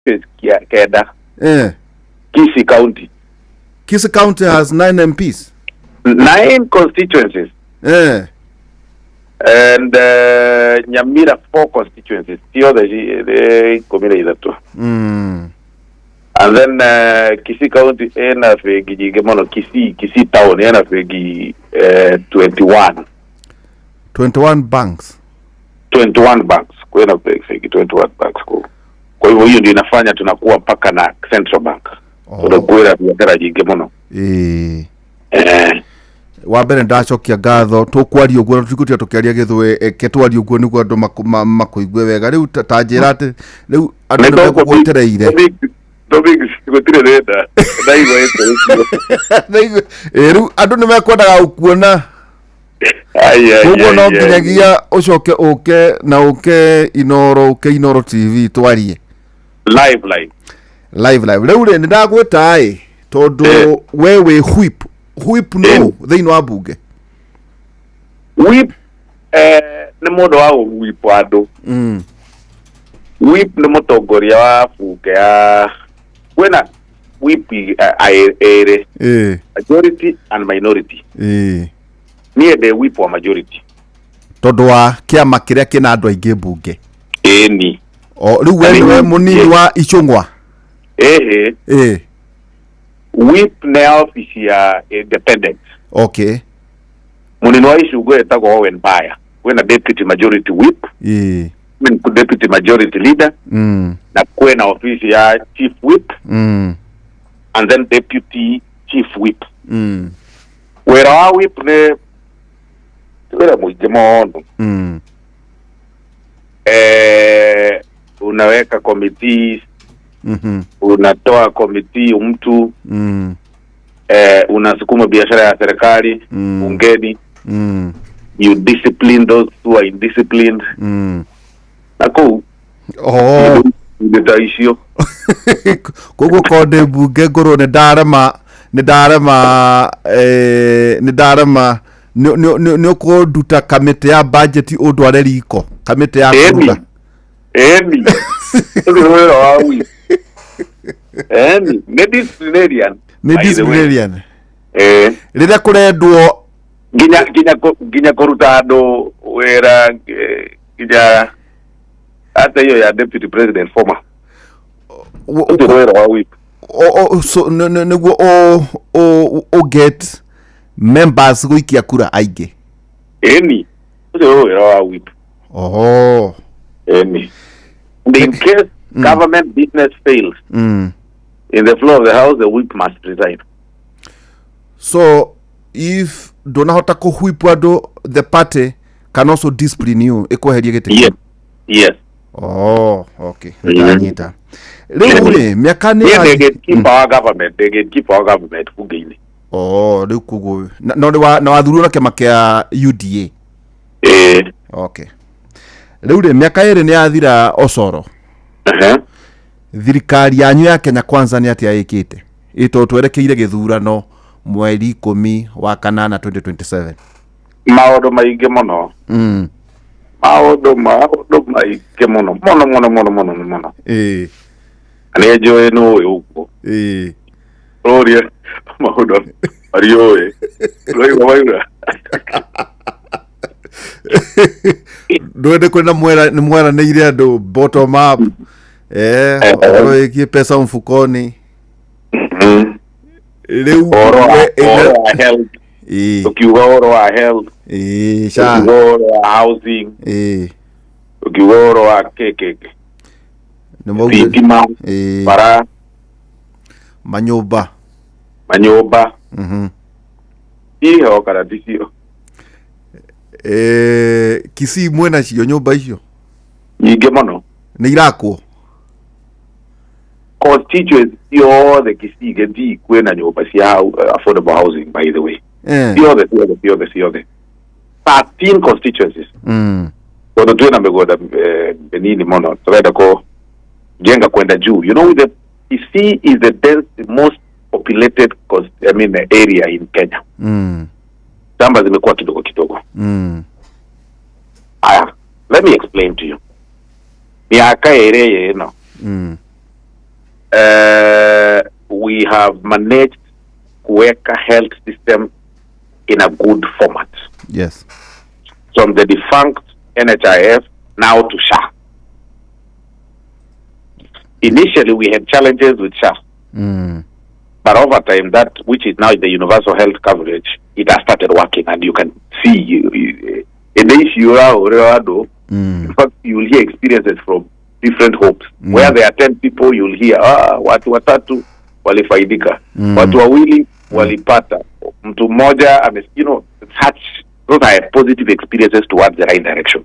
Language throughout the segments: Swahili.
Kenda. Kisii County. Kisii County has 9 MPs. 9 constituencies. And Nyamira 4 constituencies. Ciothe 13. And then Kisii County ena bengi nyingĩ mũno. Kisii town ena bengi 21. 21 banks. 21 banks. Kwena bengi 21 banks kwa. Kwa hivyo hiyo ndio inafanya tunakuwa mpaka na Central Bank. Tunakuwa biashara nyingĩ mũno. Wa mbere ndacokia ngatho tukwaria ũguo na tũtigũtiga tũkĩaria gĩthũĩ ke twarie ũguo nĩguo andũ makũigue wega. Rĩu ta njĩra atĩ rĩu andũ nĩ megũgwetereire. Gũtirĩ rĩnda ndaigua ĩtũ. Rĩu andũ nĩ mekwendaga gũkuona. Koguo no nginyagia ũcoke ũke na ũke Inooro, ũke Inooro TV twarie live live live live. Rĩu rĩ nĩ ndagwĩta ĩ tondũ we wĩ whip. Whip no thĩinĩ wa bunge. Whip nĩ mũndũ wa gũwhip andũ. Whip nĩ mũtongoria wa bunge ya kwĩna whip ĩrĩ majority and minority. Niĩ ndĩ whip wa majority tondũ wa kĩama kĩrĩa kĩna andũ aingĩ bunge. Ĩni. O rĩu we nĩwe mũnini wa Ichung'wa. Whip nĩ office ya independent. Okay. Munini wa Ichung'wa etagwo Owen Baya. Kwĩna deputy majority whip. Kwĩna deputy majority leader. Na kwĩna office ya chief whip. And then deputy chief whip. Wĩra wa whip nĩ wĩra mũingĩ mũno. Unaweka committees. Unatoa committee mtu. Unasukuma biashara ya serikali bungeni. You discipline those who are indisciplined. Na kũu nĩ koguo ko ndĩ bunge ngorwo nĩ ndarema nĩ ndarema nĩ ndarema nĩ ũkũnduta kamĩtĩ ya budget ũndware riko kamĩtĩ ya kũruga. Ĩni. Ũcio wĩra wa whip. Ĩni nĩ disciplinarian. Nĩ disciplinarian. Rĩrĩa kũrendwo nginya kũruta andũ wĩra nginya hata hiyo ya deputy president former. Ũcio wĩra wa whip. So nĩguo o get members gũikia kura aingĩ. Ĩni. Ũcio wĩra wa whip. Ĩni. In case government business fails in the floor of the house, the whip must resign. So if ndũnahota kũwhip andũ, the party can also discipline you ĩkweherie gĩtĩ. Yes. Yes. Okay. Ndanyita. Rĩu rĩ mĩaka nĩ they gatekeep our government, they gatekeep our government bunge-inĩ. Rĩu koguo no nĩ wathurirwo na kĩama kĩa UDA. Okay. Rĩu rĩ mĩaka ĩrĩ nĩ yathira Osoro. Thirikari yanyu ya Kenya Kwanza nĩ atĩa ĩkĩte? Ĩtondũ twerekeire gĩthurano mweri 10 wa kanana 2027. Maũndũ maingĩ mũno. Maũndũ maingĩ mũno mũno mũno mũno mũno mũno. Nĩ njũĩ nĩ ũĩ ũguo. Ũrie maũndũ marĩa ũĩ. Ũraigua maura. Ndwende kwenda mwera nĩ mweranĩire andũ bottom up. Ũhoro wĩgiĩ pesa mfukoni. Rĩu ũhoro wa health. Ũkiuga ũhoro wa health. Ũkiuga ũhoro wa housing. Ũkiuga ũhoro wa kĩkĩkĩ. Thitima, bara, manyũmba. Iho kana ticio. Kisii mwena cio nyũmba icio nyingĩ mũno nĩ irakwo. Constituency ciothe Kisii Gĩthii kwĩna nyũmba cia affordable housing, by the way. Ciothe ciothe ciothe ciothe 13 constituencies. Tondũ twĩna mĩgũnda mĩnini mũno tũrenda kũjenga kwenda juu. You know, the Kisii is the dense, most populated area in Kenya. Shamba zimekuwa kidogo kidogo. Aya, let me explain to you. Miaka ĩrĩ ĩno We have managed kuweka health system in a good format. Yes. From the defunct NHIF now to SHA. Initially, we had challenges with SHA. But over time, that which is now the universal health coverage, it has started working, and you can see in the issue, in fact, you will hear experiences from different homes. Where there are 10 people, you'll hear, watu watatu walifaidika, watu wawili walipata, mtu mmoja, you know, such, those are positive experiences towards the right direction.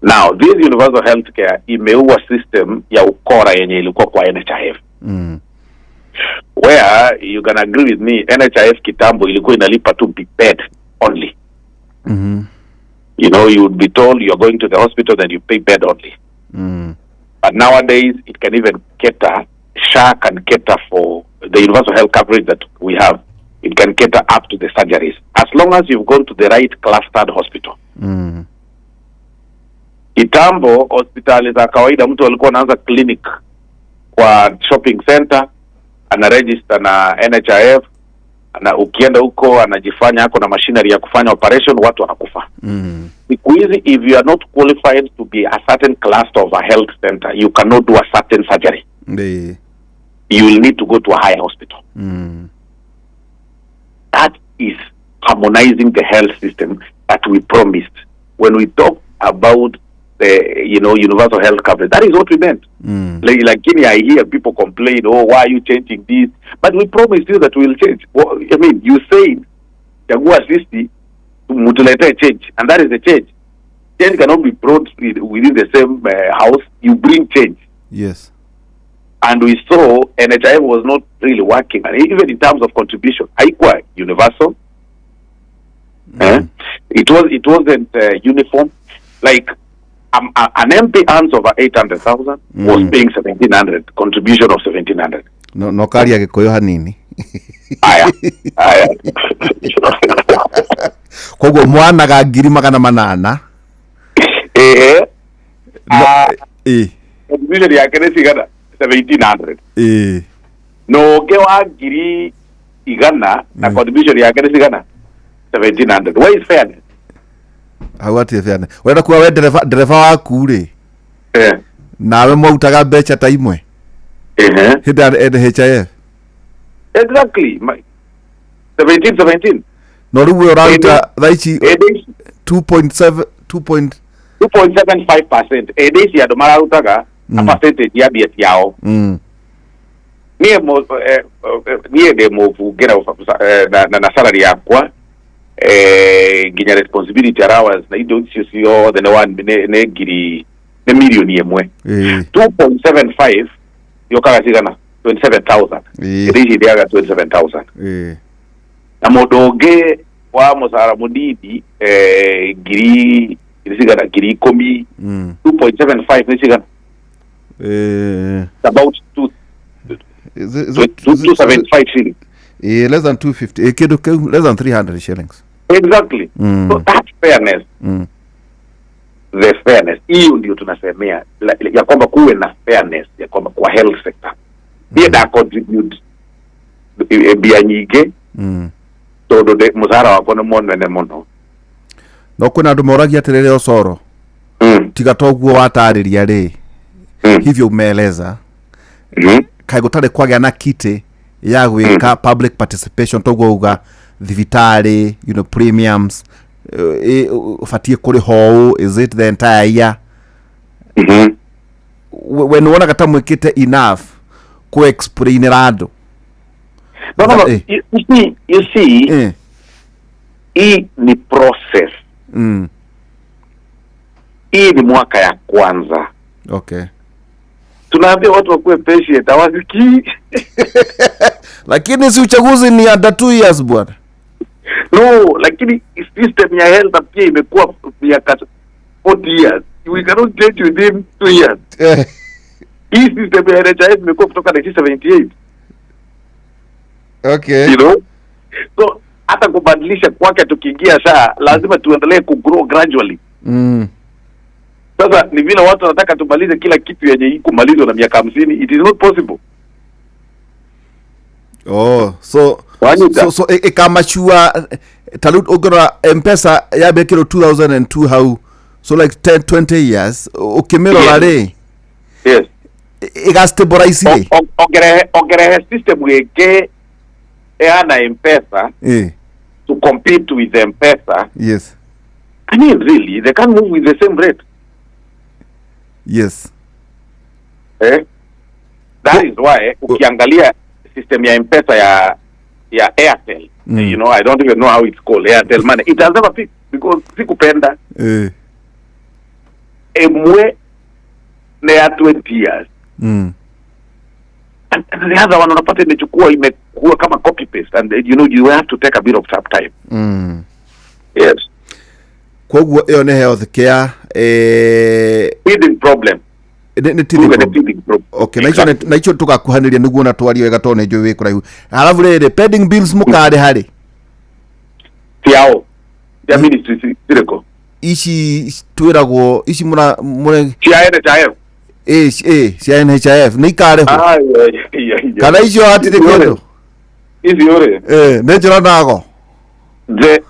Now, this universal healthcare imeua system ya ukora yenye ilikuwa kwa NHIF. Where you can agree with me, NHIF kitambo ilikuwa inalipa tu bed only. You know, you would be told you're going to the hospital, then you pay bed only. But nowadays, it can even cater, SHA can cater for the universal health coverage that we have. It can cater up to the surgeries, as long as you've gone to the right clustered hospital. Kitambo, hospitali za kawaida, mtu alikuwa anaanza clinic kwa shopping center, ana register na NHIF, na ukienda huko anajifanya ako na machinery ya kufanya operation, watu wanakufa. Siku hizi, if you are not qualified to be a certain cluster of a health center, you cannot do a certain surgery. You will need to go to a higher hospital. That is harmonizing the health system that we promised when we talked about the, you know, universal health coverage. That is what we meant. Like Kenya, I hear people complain, oh, why are you changing this? But we promised you that we will change. Well, I mean, you said, chagua sisi, mutulete change, and that is the change. Change cannot be brought within the same house. You bring change. Yes. And we saw NHIF was not really working, and even in terms of contribution, haikuwa universal. It wasn't uniform. Like an MP earns over 800,000 was paying 1,700, contribution of 1,700. No, no karia Gikuyu hanini. Aya, aya. Koguo mwanaga 800,000. Contribution yake ni cigana? 1,700. No ũngĩ wa 100,000 na contribution yake ni cigana? 1,700. Where is fairness? Hau hatirĩ fairness. Ũrenda kuga we ndereba waku rĩ, nawe mwautaga mbeca ta imwe hĩndĩ ya NHIF? Exactly. 17 17. No rĩu we ũraruta thaa ici 2.7 2.75%. Hĩndĩ ici andũ mararutaga na percentage ya mbia ciao. Niĩ ndĩ mũbunge na salary yakwa, nginya responsibility allowance na indo icio ciothe nĩ ngiri, nĩ milioni ĩmwe. 2.75 yokaga cigana? 27,000. Hĩndĩ ici ndĩaga 27,000. Na mũndũ ũngĩ wa mũcara mũnini, ngiri cigana? 10,000. 2.75 nĩ cigana? It's about 275 shillings. Less than 250. Less than 300 shillings. Exactly. So that's fairness. The fairness. Hiyo ndio tunasemea ya kwamba kuwe na fairness ya kwamba kwa health sector. Niĩ nda contribute mbia nyingĩ tondũ mũcara wakwa nĩ mũnene mũno. No kwĩna andũ moragia atĩrĩrĩ, Osoro, tiga toguo watarĩria rĩ, hivyo umeeleza, kaĩ gũtarĩ kwagĩa na kitĩ ya gwĩka public participation, toguo uga thibitarĩ, you know, premiums ũbatiĩ kũrĩha ũũ, is it the entire year? We nĩwonaga ta mwĩkĩte enough ku explainĩra andũ? No, no, no. You see, hii ni process. Hii ni mwaka ya kwanza. Okay. Tunaambia watu wakuwe patient, hawasikii. Lakini si uchaguzi ni under 2 years bwana. No, lakini system ya health pia imekuwa miaka 40 years. We cannot change within 2 years. Hii system ya NHIF imekuwa kutoka 1978. Okay. You know? So hata kubadilisha kwake tukiingia saa lazima tuendelee ku grow gradually. Sasa ni vile watu wanataka tumalize kila kitu yenye ikumalizwa na miaka 50. It is not possible. Oh, so ikamachua talut ogora M-Pesa yabekero 2002 how so like 10 20 years ukimirora ri. Yes. Igastabilize ongerehe system geke eana M-Pesa to compete with M-Pesa. Yes. I mean, really, they can't move with the same rate. Yes. That is why ukiangalia system ya M-Pesa ya Airtel, you know, I don't even know how it's called, Airtel Money. It has never picked because sikupenda. Emwe ne ya 20 years. And the other one unapata imechukua imekuwa kama copy paste, and you know you have to take a bit of time. Yes. Koguo iyo ni health care teething problem. Ni teething problem. Okay, na icho tugakuhaniria niguo na twario wega tone njui wi kuraihu. Halafu riri pending bills mukari hari tiao ya ministry ziriko ici twiragwo ici mura cia NHIF cia NHIF ni ikarĩhwo kana icio hatirĩ kĩndũ ici uri nĩ njĩra nago. The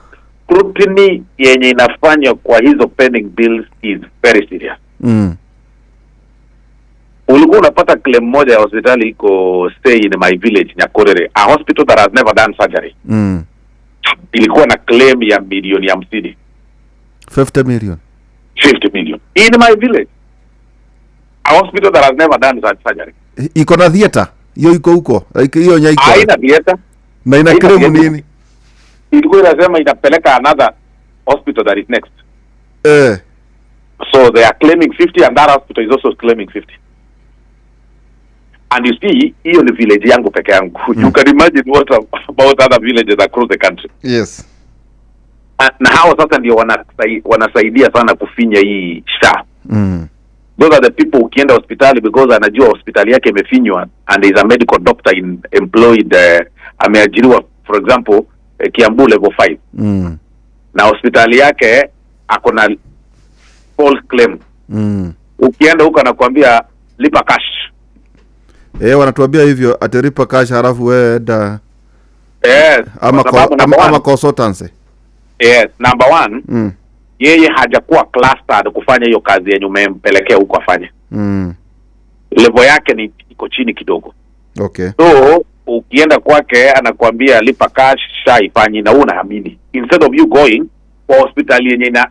scrutiny yenye inafanywa kwa hizo pending bills is very serious. Ulikuwa unapata claim moja ya hospitali iko stay in my village Nyakorere, a hospital that has never done surgery. Ilikuwa na claim ya milioni 50. 50 million. 50 million in my village, a hospital that has never done surgery. Iko na theater hiyo iko huko like hiyo nyaiko haina theater na ina claim nini? Ilikuwa inasema inapeleka another hospital that is next. So they are claiming 50 and that hospital is also claiming 50. And you see, hiyo ni village yangu peke yangu. You can imagine what about other villages across the country. Yes. Na hao sasa ndio wanasaidia sana kufinya hii SHA. Those are the people ukienda hospitali because anajua hospitali yake imefinywa and is a medical doctor in employed, ameajiriwa for example Kiambu level 5. Na hospitali yake ako na false claim. Ukienda huko anakuambia lipa cash. Wanatuambia hivyo atalipa cash halafu wewe enda. Yes. Ama consultancy. Yes, number one. Yeye hajakuwa clustered kufanya hiyo kazi yenye umempelekea huko afanye. Level yake ni iko chini kidogo. Okay. So ukienda kwake anakuambia lipa cash, SHA ifanyi, na unaamini. Instead of you going kwa hospitali yenye ina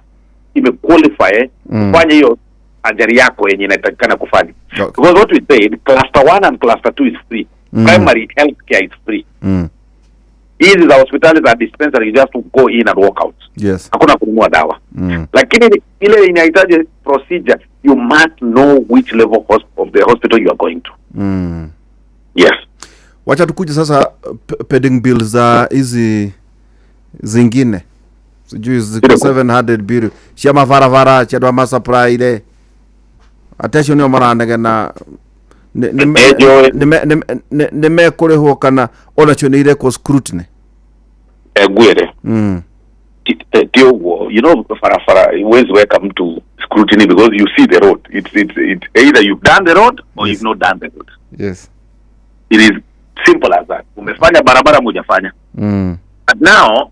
imequalify kufanya hiyo ajali yako yenye inatakikana kufanya. Okay. Because what we said, cluster 1 and cluster 2 is free. Primary health care is free. Hizi za hospitali za dispensary you just go in and walk out. Yes. Hakuna kununua dawa. Lakini ile inahitaji procedure, you must know which level of the hospital you are going to. Yes. Wacha tukuje sasa pending bills za hizi zingine. Sijui ziko 700 bill. Cia mabarabara cia andũ a supply ile. Attention nĩo maranegena nĩ mekũrĩhwo kana onacio nĩ irekwo scrutiny. Gwere. Ti ũguo, you know, barabara huwezi weka mtu scrutiny because you see the road. It's either you've done the road or you've not done the road. Yes. It is simple as that. Umefanya barabara hujafanya. But now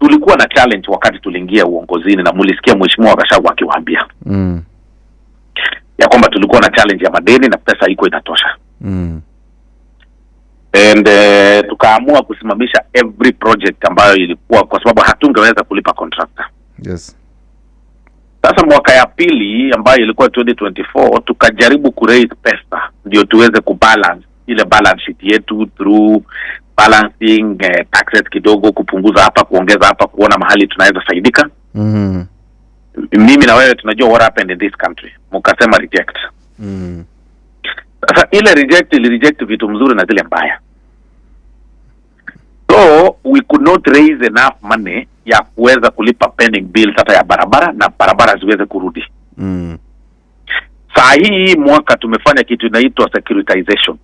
tulikuwa na challenge wakati tuliingia uongozini na mulisikia mheshimiwa Gachagua akiwaambia ya kwamba tulikuwa na challenge ya madeni na pesa iko inatosha. And tukaamua kusimamisha every project ambayo ilikuwa, kwa sababu hatungeweza kulipa contractor. Yes. Sasa mwaka ya pili ambayo ilikuwa 2024 tukajaribu ku raise pesa ndio tuweze kubalance ile balance sheet yetu through balancing taxes kidogo, kupunguza hapa, kuongeza hapa, kuona mahali tunaweza saidika. Mimi na wewe tunajua what happened in this country. Mkasema reject. Sasa ile reject ili reject vitu mzuri na zile mbaya. So we could not raise enough money ya kuweza kulipa pending bills hata ya barabara na barabara ziweze kurudi. Saa hii mwaka tumefanya kitu inaitwa securitization.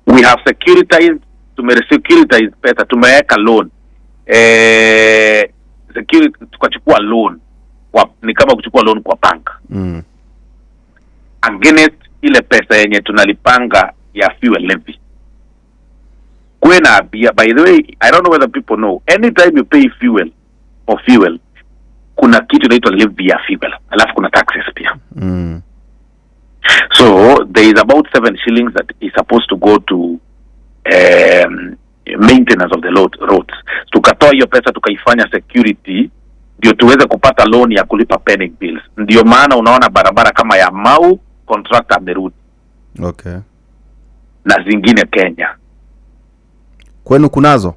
We have securitized, tumesecuritize pesa, tumeweka loan. security, tukachukua loan ni kama kuchukua loan kwa bank against ile pesa yenye tunalipanga ya fuel levy. Kwena by the way, I don't know whether people know, anytime you pay fuel for fuel, kuna kitu inaitwa levy ya fuel, alafu kuna taxes pia. So there is about 7 shillings that is supposed to go to maintenance of the roads. Tukatoa hiyo pesa tukaifanya security ndio tuweze kupata loan ya kulipa pending bills. Ndio maana unaona barabara kama ya Mau contractor amerudi. Okay. Na zingine Kenya. Kwenu kunazo?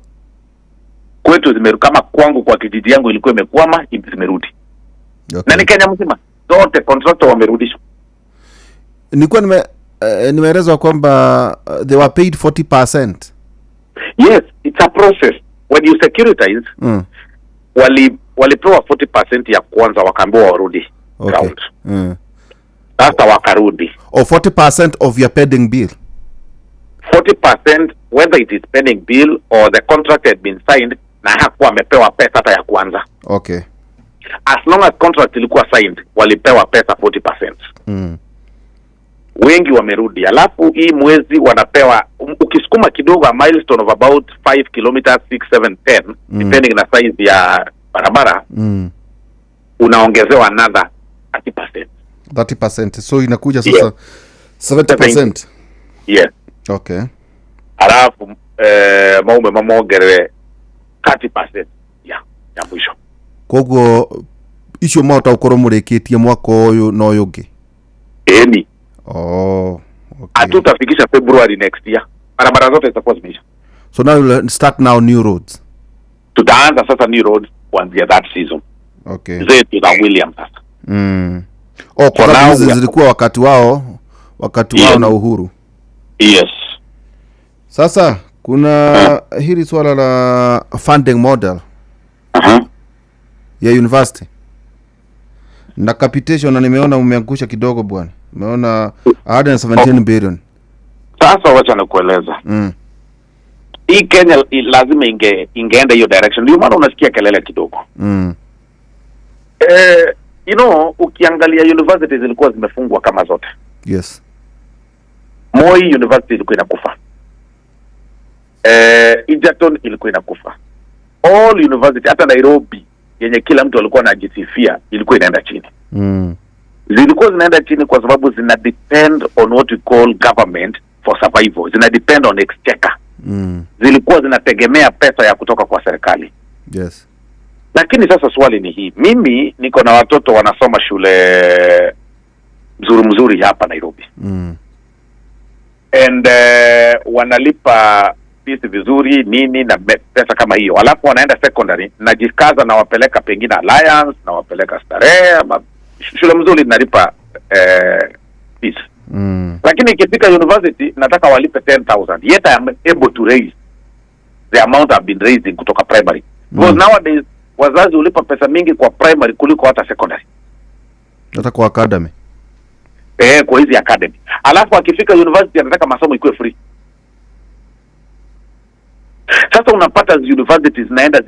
Kwetu zimerudi, kama kwangu kwa kijiji yangu ilikuwa imekwama, zimerudi. Okay. Na ni Kenya mzima zote contractor wamerudishwa. Nilikuwa nimeelezwa kwamba they were paid 40%. Yes, it's a process. When you securitize, walipewa 40% ya kwanza, wakaambiwa warudi. Okay. Sasa wakarudi. Or 40% of your pending bill. 40% whether it is pending bill or the contract had been signed na hakuwa amepewa pesa hata ya kwanza. Okay. As long as contract ilikuwa signed, walipewa pesa 40%. Wengi wamerudi. Alafu hii mwezi wanapewa, ukisukuma kidogo a milestone of about 5 kilometers, 6, 7, 10, depending na size ya barabara, unaongezewa another 30%. 30%. So inakuja sasa 70%. Yes. Okay. Alafu maume mamongere 30% ya mwisho. Koguo icio mwahota gukorwo murikitie mwaka uyu na uyu ungi. Eni. Oh, okay. Hatutafikisha February next year. Barabara zote zitakuwa zimeisha. So now you'll start now new roads. Tutaanza sasa new roads kuanzia that season. Okay. Zetu za William sasa. Oh, kwa hizi zilikuwa wakati wao na Uhuru. Yes. Sasa kuna hili swala la funding model ya university na capitation, na nimeona umeangusha kidogo bwana. Umeona 117 billion. Sasa wacha nikueleza. Hii Kenya lazima ingeenda hiyo direction. Ndio maana unasikia kelele kidogo. You know, ukiangalia universities zilikuwa zimefungwa kama zote. Yes. Moi University ilikuwa inakufa. Egerton ilikuwa inakufa. All university, hata Nairobi yenye kila mtu alikuwa anajisifia ilikuwa inaenda chini. Zilikuwa zinaenda chini kwa sababu zina depend on what we call government for survival. Zina depend on exchequer. Zilikuwa zinategemea pesa ya kutoka kwa serikali. Yes. Lakini sasa swali ni hii. Mimi niko na watoto wanasoma shule mzuri mzuri hapa Nairobi. And wanalipa fees vizuri nini na pesa kama hiyo. Alafu wanaenda secondary, najikaza na wapeleka pengine Alliance, na wapeleka Starehe, ama shule mzuri nalipa fees. Lakini ikifika university nataka walipe 10,000. Yet I am able to raise the amount I've been raising kutoka primary. Because nowadays wazazi ulipa pesa mingi kwa primary kuliko hata secondary. Hata kwa academy. Kwa hizi academy. Alafu akifika university anataka masomo ikuwe free. Sasa unapata universities zinaenda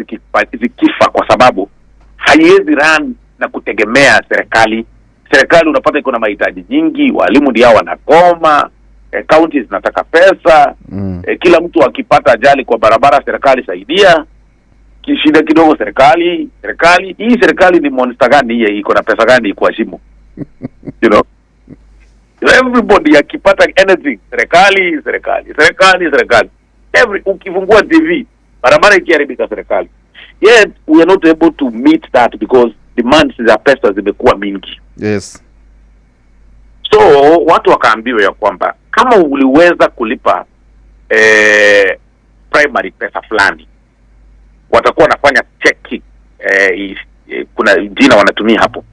zikifa kwa sababu haiwezi run na kutegemea serikali. Serikali unapata iko na mahitaji nyingi, walimu ndio wanakoma, counties zinataka pesa, kila mtu akipata ajali kwa barabara serikali saidia, kishida kidogo serikali. Hii serikali ni monster gani hii, iko na pesa gani kwa shimo? You know? Everybody akipata anything, serikali. Every ukifungua TV, barabara ikiharibika serikali. Yet we are not able to meet that because demands za pesa zimekuwa mingi. Yes. So watu wakaambiwa ya kwamba kama uliweza kulipa primary pesa fulani, watakuwa wanafanya checking, kuna jina wanatumia hapo,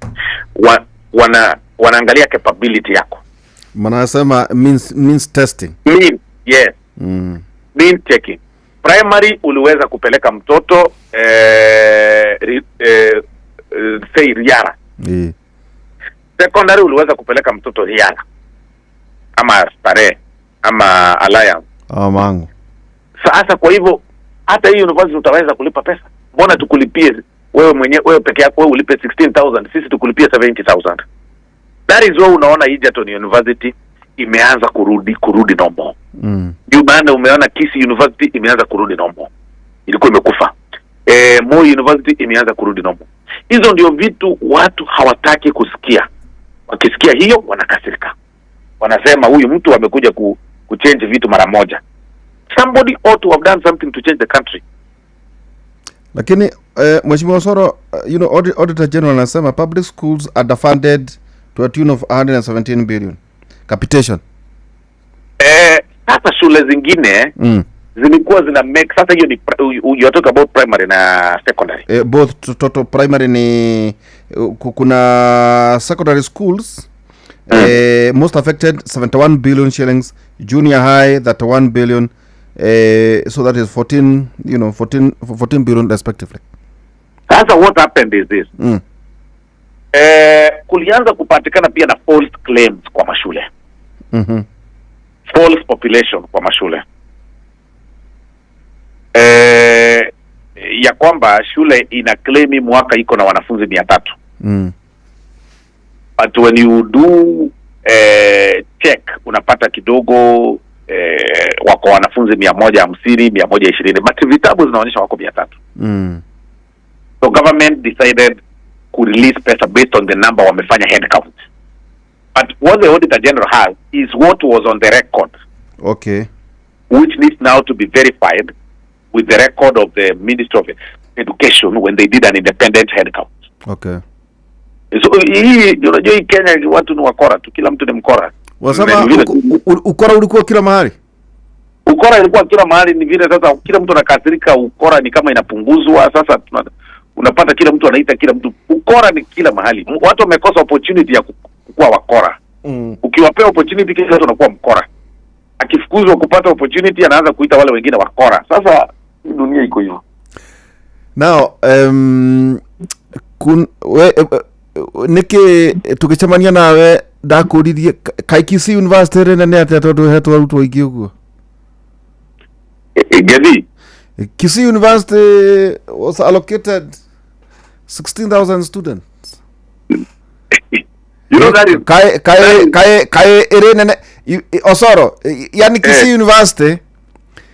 wanaangalia capability yako. Manasema means testing. Mean, yes. Mean checking. Primary uliweza kupeleka mtoto say Riara. Secondary uliweza kupeleka mtoto Riara ama Starehe ama Alliance mangu. Sasa kwa hivyo hata hii university utaweza kulipa pesa. Mbona tukulipie Wewe mwenyewe, wewe peke yako, wewe ulipe 16,000, sisi tukulipia 70,000. That is why unaona Egerton University imeanza kurudi normal. Ndio maana umeona Kisii University imeanza kurudi normal. Ilikuwa imekufa. Moi University imeanza kurudi normal. Hizo ndio vitu watu hawataki kusikia. Wakisikia hiyo wanakasirika. Wanasema huyu mtu amekuja kuchange vitu mara moja. Somebody ought to have done something to change the country. Lakini Mheshimiwa Osoro, you know, Auditor General anasema public schools are underfunded to a tune of 117 billion capitation. Sasa shule zingine zilikuwa zina make, sasa hiyo ni you are talking about primary na secondary. Both total primary ni kuna secondary schools most affected 71 billion shillings, junior high 31 billion, so that is 14, you know, 14 billion respectively. Sasa what happened is this. Kulianza kupatikana pia na false claims kwa mashule. False population kwa mashule. Ya kwamba shule ina claim mwaka iko na wanafunzi 300. But when you do check, unapata kidogo wako wanafunzi 150, 120, but vitabu zinaonyesha wako 300. So government decided to release pesa based on the number wamefanya head count. But what the Auditor General has is what was on the record. Okay. Which needs now to be verified with the record of the Ministry of Education when they did an independent head count. Okay. So hii unajua hii Kenya watu ni wakora tu, kila mtu ni mkora. Wasema ukora ulikuwa kila mahali. Ukora ilikuwa kila mahali, ni vile sasa kila mtu anakasirika, ukora ni kama inapunguzwa sasa. Unapata kila mtu anaita kila mtu ukora, ni kila mahali. Watu wamekosa opportunity ya kuwa wakora. Ukiwapea opportunity kila mtu anakuwa mkora. Akifukuzwa kupata opportunity anaanza kuita wale wengine wakora. Sasa dunia iko hivyo. Now kun we niki tukicemania nawe ndakuririe kai Kisii University rene ni atia tondu hetwo arutwo aingi uguo? Gethi Kisii University was allocated 16,000 students. You know that is kai kai kai kai ere Osoro, yani Kisii University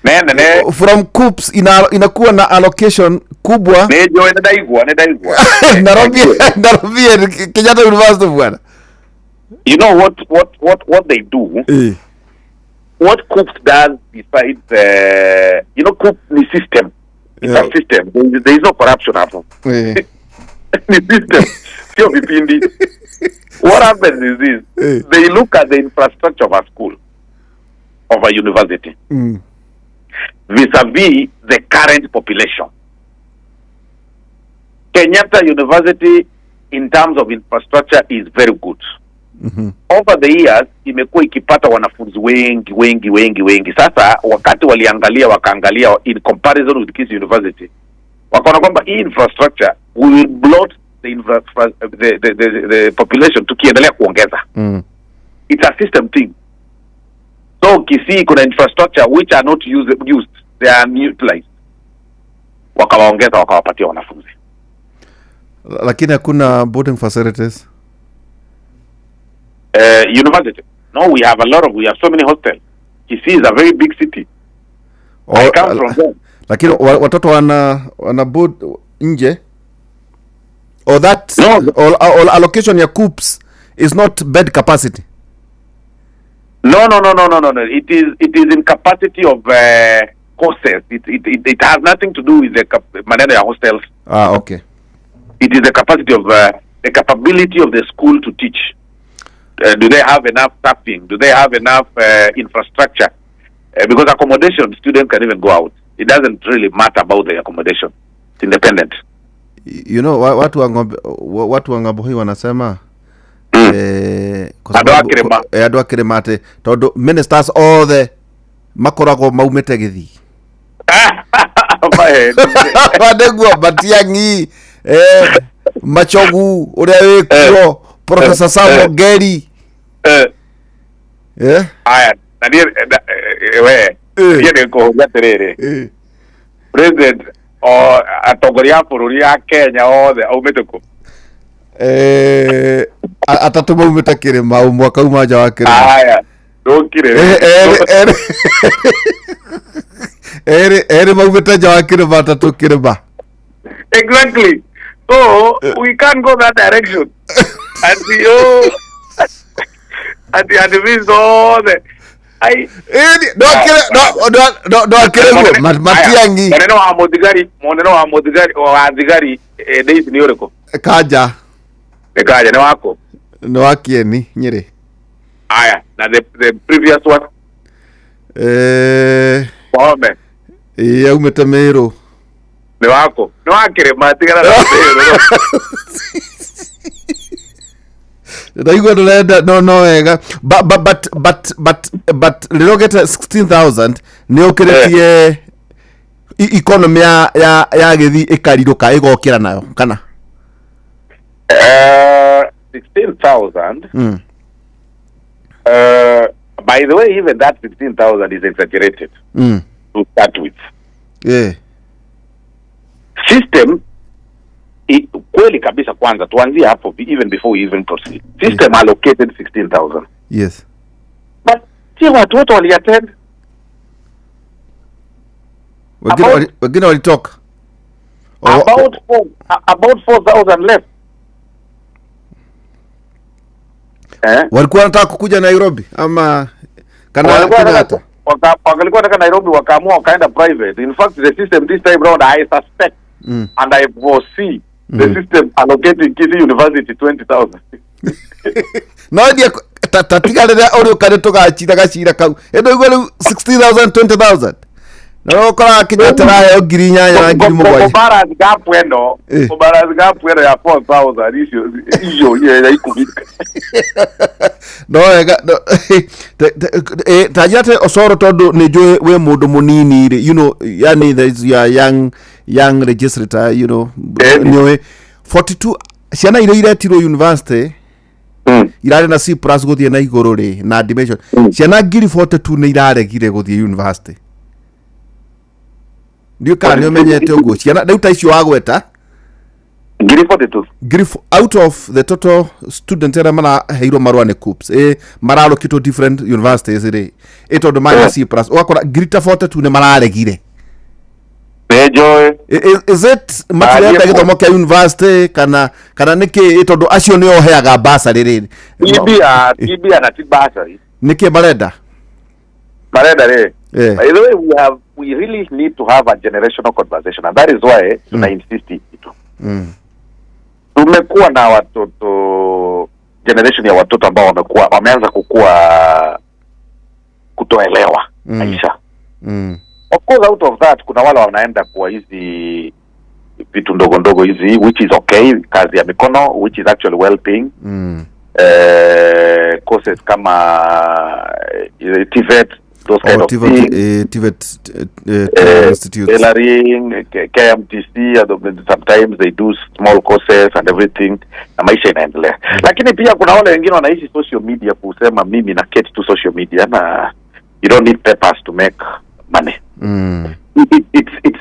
ne from KUCCPS inakuwa na allocation kubwa. Ne jo ndaigwa Nairobi Kenyatta University bwana. You know what they do? What KUCCPS does besides you know, KUCCPS ni system. It's a system. There is no corruption hapo. Ni system. Sio vipindi. What happens is this. They look at the infrastructure of a school, of a university, vis-a-vis the current population. Kenyatta University, in terms of infrastructure, is very good. Over the years, imekuwa ikipata wanafunzi wengi wengi wengi wengi. Sasa wakati waliangalia, wakaangalia in comparison with Kisii University, wakaona kwamba hii infrastructure we will bloat the population tukiendelea kuongeza. It's a system thing. So Kisii kuna infrastructure which are not used, they are utilized. Wakawaongeza, wakawapatia wanafunzi. Lakini hakuna boarding facilities. University. No, we have we have so many hostels. Kisii is a very big city. I come from there. Lakini watoto wana board nje. Or that no, or allocation ya KUCCPS is not bed capacity. No. It is in capacity of courses. It has nothing to do with the maneno ya hostels. Ah, okay. It is the capacity of the capability of the school to teach. Do they have enough staffing? Do they have enough infrastructure? Because accommodation, students can even go out. It doesn't really matter about the accommodation. It's independent. You know, watu wa ng'ambo hii wanasema andũ a kĩrĩma atĩ tondũ ministers othe makoragwo maumĩte Gĩthii. Nĩguo Matiang'i, Machogu ũrĩa wĩkuo, Professor Sam Ongeri. Aya, na niĩ we niĩ nĩngũhũria atĩrĩrĩ, President O atongoria a bũrũri ya Kenya othe aumĩte kũ? Atatũ maumĩte kĩrĩma, ũmwe akauma nja wa kĩrĩma. Aya, ndũkire. Erĩ maumĩte nja wa kĩrĩma, atatũ kĩrĩma. Exactly. So we can't go that direction. And the oh, and the admins othe. Ai. No akĩrĩ Matiang'i. Mũnene wa mũthigari, mũnene wa mũthigari wa thigari Daisy nĩ ũrĩkũ? Kanja. Nĩ Kanja, nĩ wako? Nĩ wa Kieni, Nyĩrĩ. Aya, na the previous one? Wahome. Ĩĩ, aumĩte Meru. Nĩ wako? Nĩ wa kĩrĩma, tigana na Meru. Ndaigua ndũrenda no wega. But rĩrĩa ũgĩte 16,000 nĩ ũkĩrĩtie economy ya gĩthii ĩkarirũka ĩgokĩra nayo kana? 16,000. By the way, even that 16,000 is exaggerated to start with. Yeah. System kweli kabisa, kwanza tuanzie hapo even before we even proceed. System allocated 16,000. Yes. But si watu wote waliattend. Wengine walitoka. About 4,000 left. Walikuwa wanataka kukuja Nairobi ama kana walikuwa wanataka Nairobi, wakaamua wakaenda private. In fact, the system this time round, I suspect and I foresee the system allocating Kisii University 20,000. No ndia tatiga rĩrĩa ũrĩũka tũgacira gacira kau. Ĩndĩ ũguo rĩu 60,000 20,000. No ũkoraga Kenyatta araheo 8,000 na 7,000. Kũbalance gap ĩno, kũbalance gap ĩno ya 4,000 icio ya ikũmi. No wega, ta njĩra atĩ Osoro, tondũ nĩ njũĩ wĩ mũndũ mũnini rĩ, you know, yani there is your young legislator, you know, nĩũĩ 42 ciana iria iretirwo university irarĩ na C plus gũthiĩ na igũrũ rĩ na admission, ciana 42,000 nĩ iraregire gũthiĩ university. Ndiũĩ kana nĩ ũmenyete ũguo. Ciana rĩu ta icio wagweta 42,000 out of the total students arĩa maraheirwo marũa nĩ KUCCPS, mararũkĩtwo different universities rĩ, tondũ marĩ na C plus, ũgakora 42,000 nĩ mararegire. Nĩ Is it matirenda gĩthomo kĩa university kana nĩkĩ? Tondũ acio nĩo heaga bursary rĩ. TBA na ti bursary. Nĩkĩ marenda? Marenda rĩ. By the way, we really need to have a generational conversation, and that is why tuna insist kitu. Tumekuwa na watoto, generation ya watoto ambao wameanza kukua kutoelewa maisha. Of course, out of that kuna wale wanaenda kwa hizi vitu ndogo ndogo hizi, which is okay, kazi ya mikono, which is actually well paying. Courses kama TVET, those kind of things. TVET institutes, tailoring, KMTC, sometimes they do small courses and everything, na maisha inaendelea. Lakini pia kuna wale wengine wanaishi social media, kusema mimi na keti tu social media, na you don't need papers to make money.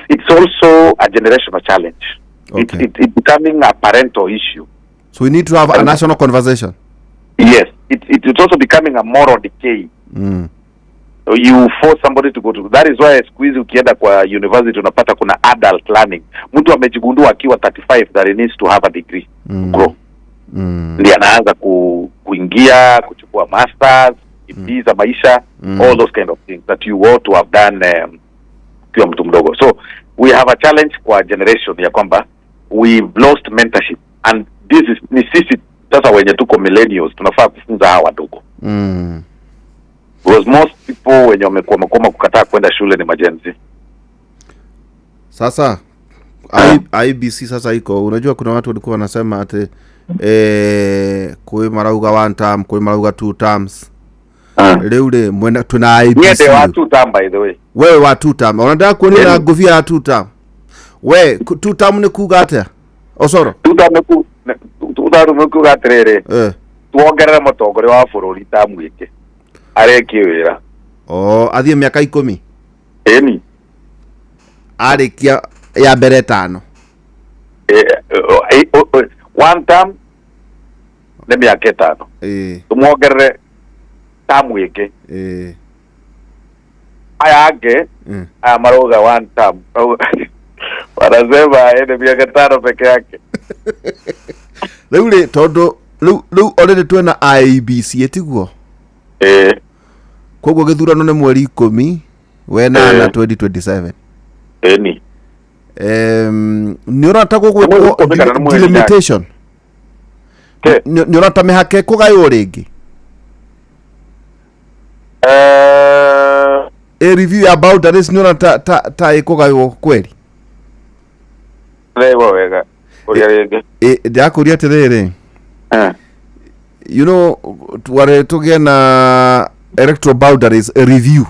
It's also a generational challenge. Okay. It's becoming a parental issue. So we need to have a national conversation. Yes, it's also becoming a moral decay. You force somebody to go to. That is why siku hizi ukienda kwa university unapata kuna adult learning. Mtu amejigundua akiwa 35 that he needs to have a degree to grow. Ndiye anaanza kuingia, kuchukua masters, za maisha, all those kind of things that you ought to have done ukiwa mtu mdogo. So we have a challenge kwa generation ya kwamba we've lost mentorship, and this is ni sisi sasa wenye tuko millennials tunafaa kufunza hawa wadogo. Because most people wenye wamekuwa kukataa kwenda shule ni majenzi. Sasa IBC sasa iko, unajua kuna watu walikuwa wanasema ati kwe marauga one term, kwe marauga two terms. Leo le mwenda tuna IBC. Niende wa two term, by the way. Wewe wa two term. Unataka kuona ngofia ya two term. We two term ni kuga atia? Osoro. Two term ni kuga atiriri. Tuongerere mutongoria wa bururi ta mwike. Arekie wira. Oh, athie miaka 10. Eni. Arekia Ya mbere tano. One term nĩ mĩaka 5. Tũmuongerere term ĩngĩ. Aya angĩ aya marauga one term, wanasema ene miaka 5 peke yake. Rĩu rĩ, tondũ rĩu already twĩna IEBC ĩtiguo? Koguo gĩthurano nĩ mweri 10 wenana 2027. Eni. Nĩ ũrata gũgwĩkwo delimitation? Nĩ ũrata mĩhaka ĩkũgaywo rĩngĩ? A review ya boundaries nĩ ũrata ta ĩkũgaywo kweri? Ndĩraigua wega. Ũria rĩngĩ. Ndĩrakũria atĩrĩrĩ. You know, tware tũgĩe na electoral boundaries review.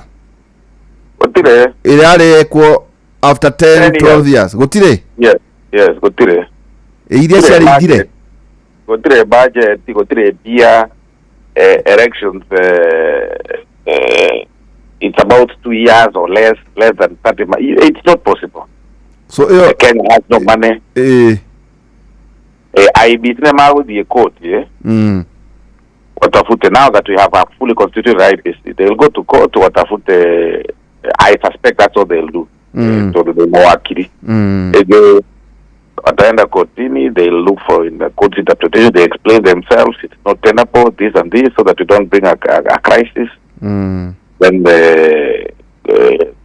Gũtirĩ. Ĩrĩa yarĩ after 10 12 years. Gũtirĩ? Yes, yes, gũtirĩ. Iria ciarĩ ithire. Gũtirĩ budget, gũtirĩ mbia, elections, it's about 2 years or less than 30. It's not possible. So Kenya has no money. IEBC nĩ magũthiĩ court, watafute, now that we have a fully constituted IEBC, they'll go to court watafute. I suspect that's what they'll do. Tondũ nĩ mawakiri. Wataenda kotini, they'll look for in the court interpretation, they explain themselves, it's not tenable, this and this, so that we don't bring a crisis. Then the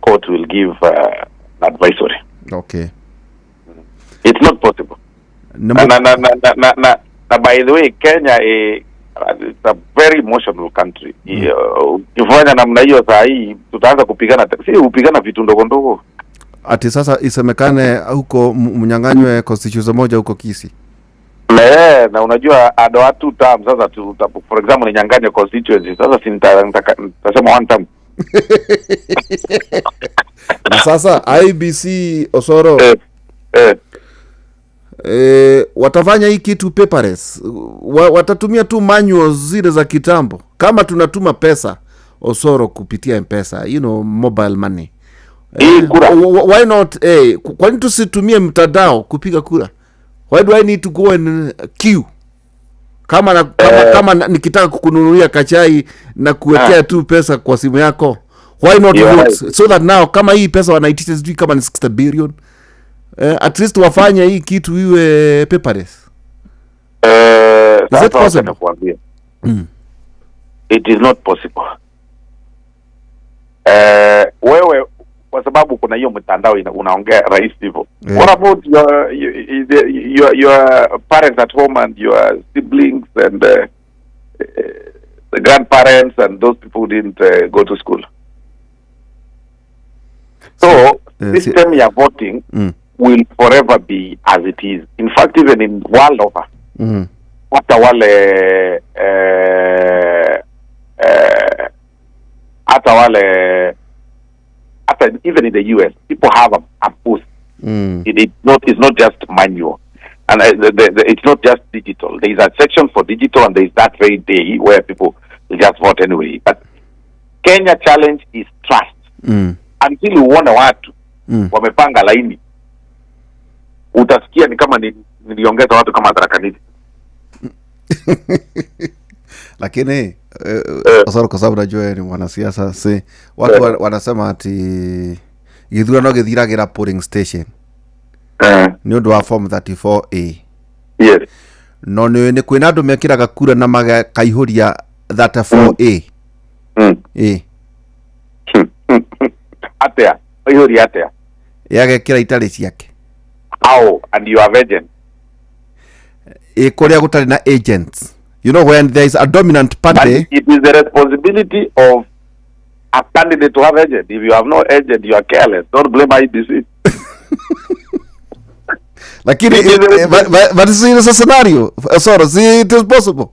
court will give an advisory. Okay. It's not possible. Na by the way, Kenya it's a very emotional country. Ukifanya namna hiyo saa hii tutaanza kupigana, si upigana vitu ndogo ndogo. Ati sasa isemekane huko mnyang'anywe constituency moja huko Kisii. Na unajua ado two term sasa tu, for example ninyang'anywe constituency sasa si nitasema one term. Na sasa IEBC Osoro watafanya hii kitu paperless. Watatumia tu manuals zile za kitambo. Kama tunatuma pesa Osoro kupitia M-Pesa, you know, mobile money. Why not kwa nini tusitumie mtandao kupiga kura? Why do I need to go and queue? Kama nikitaka kukununulia kachai na kuwekea tu pesa kwa simu yako, why not vote? Right. So that now kama hii pesa wanaitisha sijui kama ni 60 billion, at least wafanye hii kitu iwe paperless. Is it possible? It is not possible. Wewe kwa sababu kuna hiyo mtandao unaongea rahisi hivyo. What about your parents at home and your siblings and the grandparents and those people who didn't go to school? So system ya voting will forever be as it is. In fact, even in world over, hata wale even in the US, people have a post. It's not just manual, and it's not just digital. There is a section for digital, and there is that very day where people will just vote anyway. But Kenya challenge is trust. Until uone watu wamepanga laini, utasikia ni kama niliongeza watu kama Tharaka. Lakini Osoro, kwa sababu najua ni mwanasiasa, si watu wanasema ati githurano githiragira polling station ni undu wa form 34A. Yes. No ni kwina andu mekiraga kura na magakaihuria 34A. Atea ihuria atea yagekira itari ciake. How? And you are agent kuria gutari na agents. You know, when there is a dominant party, but it is the responsibility of a candidate to have agent. If you have no agent, you are careless. Don't blame IEBC. Lakini, but this is a scenario. Sorry, see, it is possible.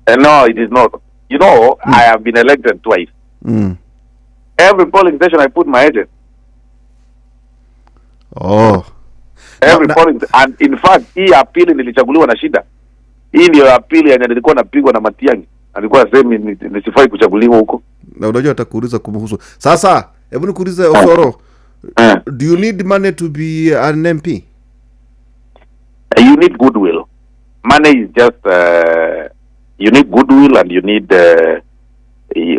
No, it is not. You know, I have been elected twice. Every polling station, I put my agent. Oh. Every polling, and in fact, hii ya pili nilichaguliwa na shida. Hii ndio ya pili yenye nilikuwa napigwa na Matiang'i. Alikuwa asemi nisifai kuchaguliwa huko. Na unajua atakuuliza kumhusu. Sasa, hebu nikuulize Osoro. Do you need money to be an MP? You need goodwill. Money is just you need goodwill and you need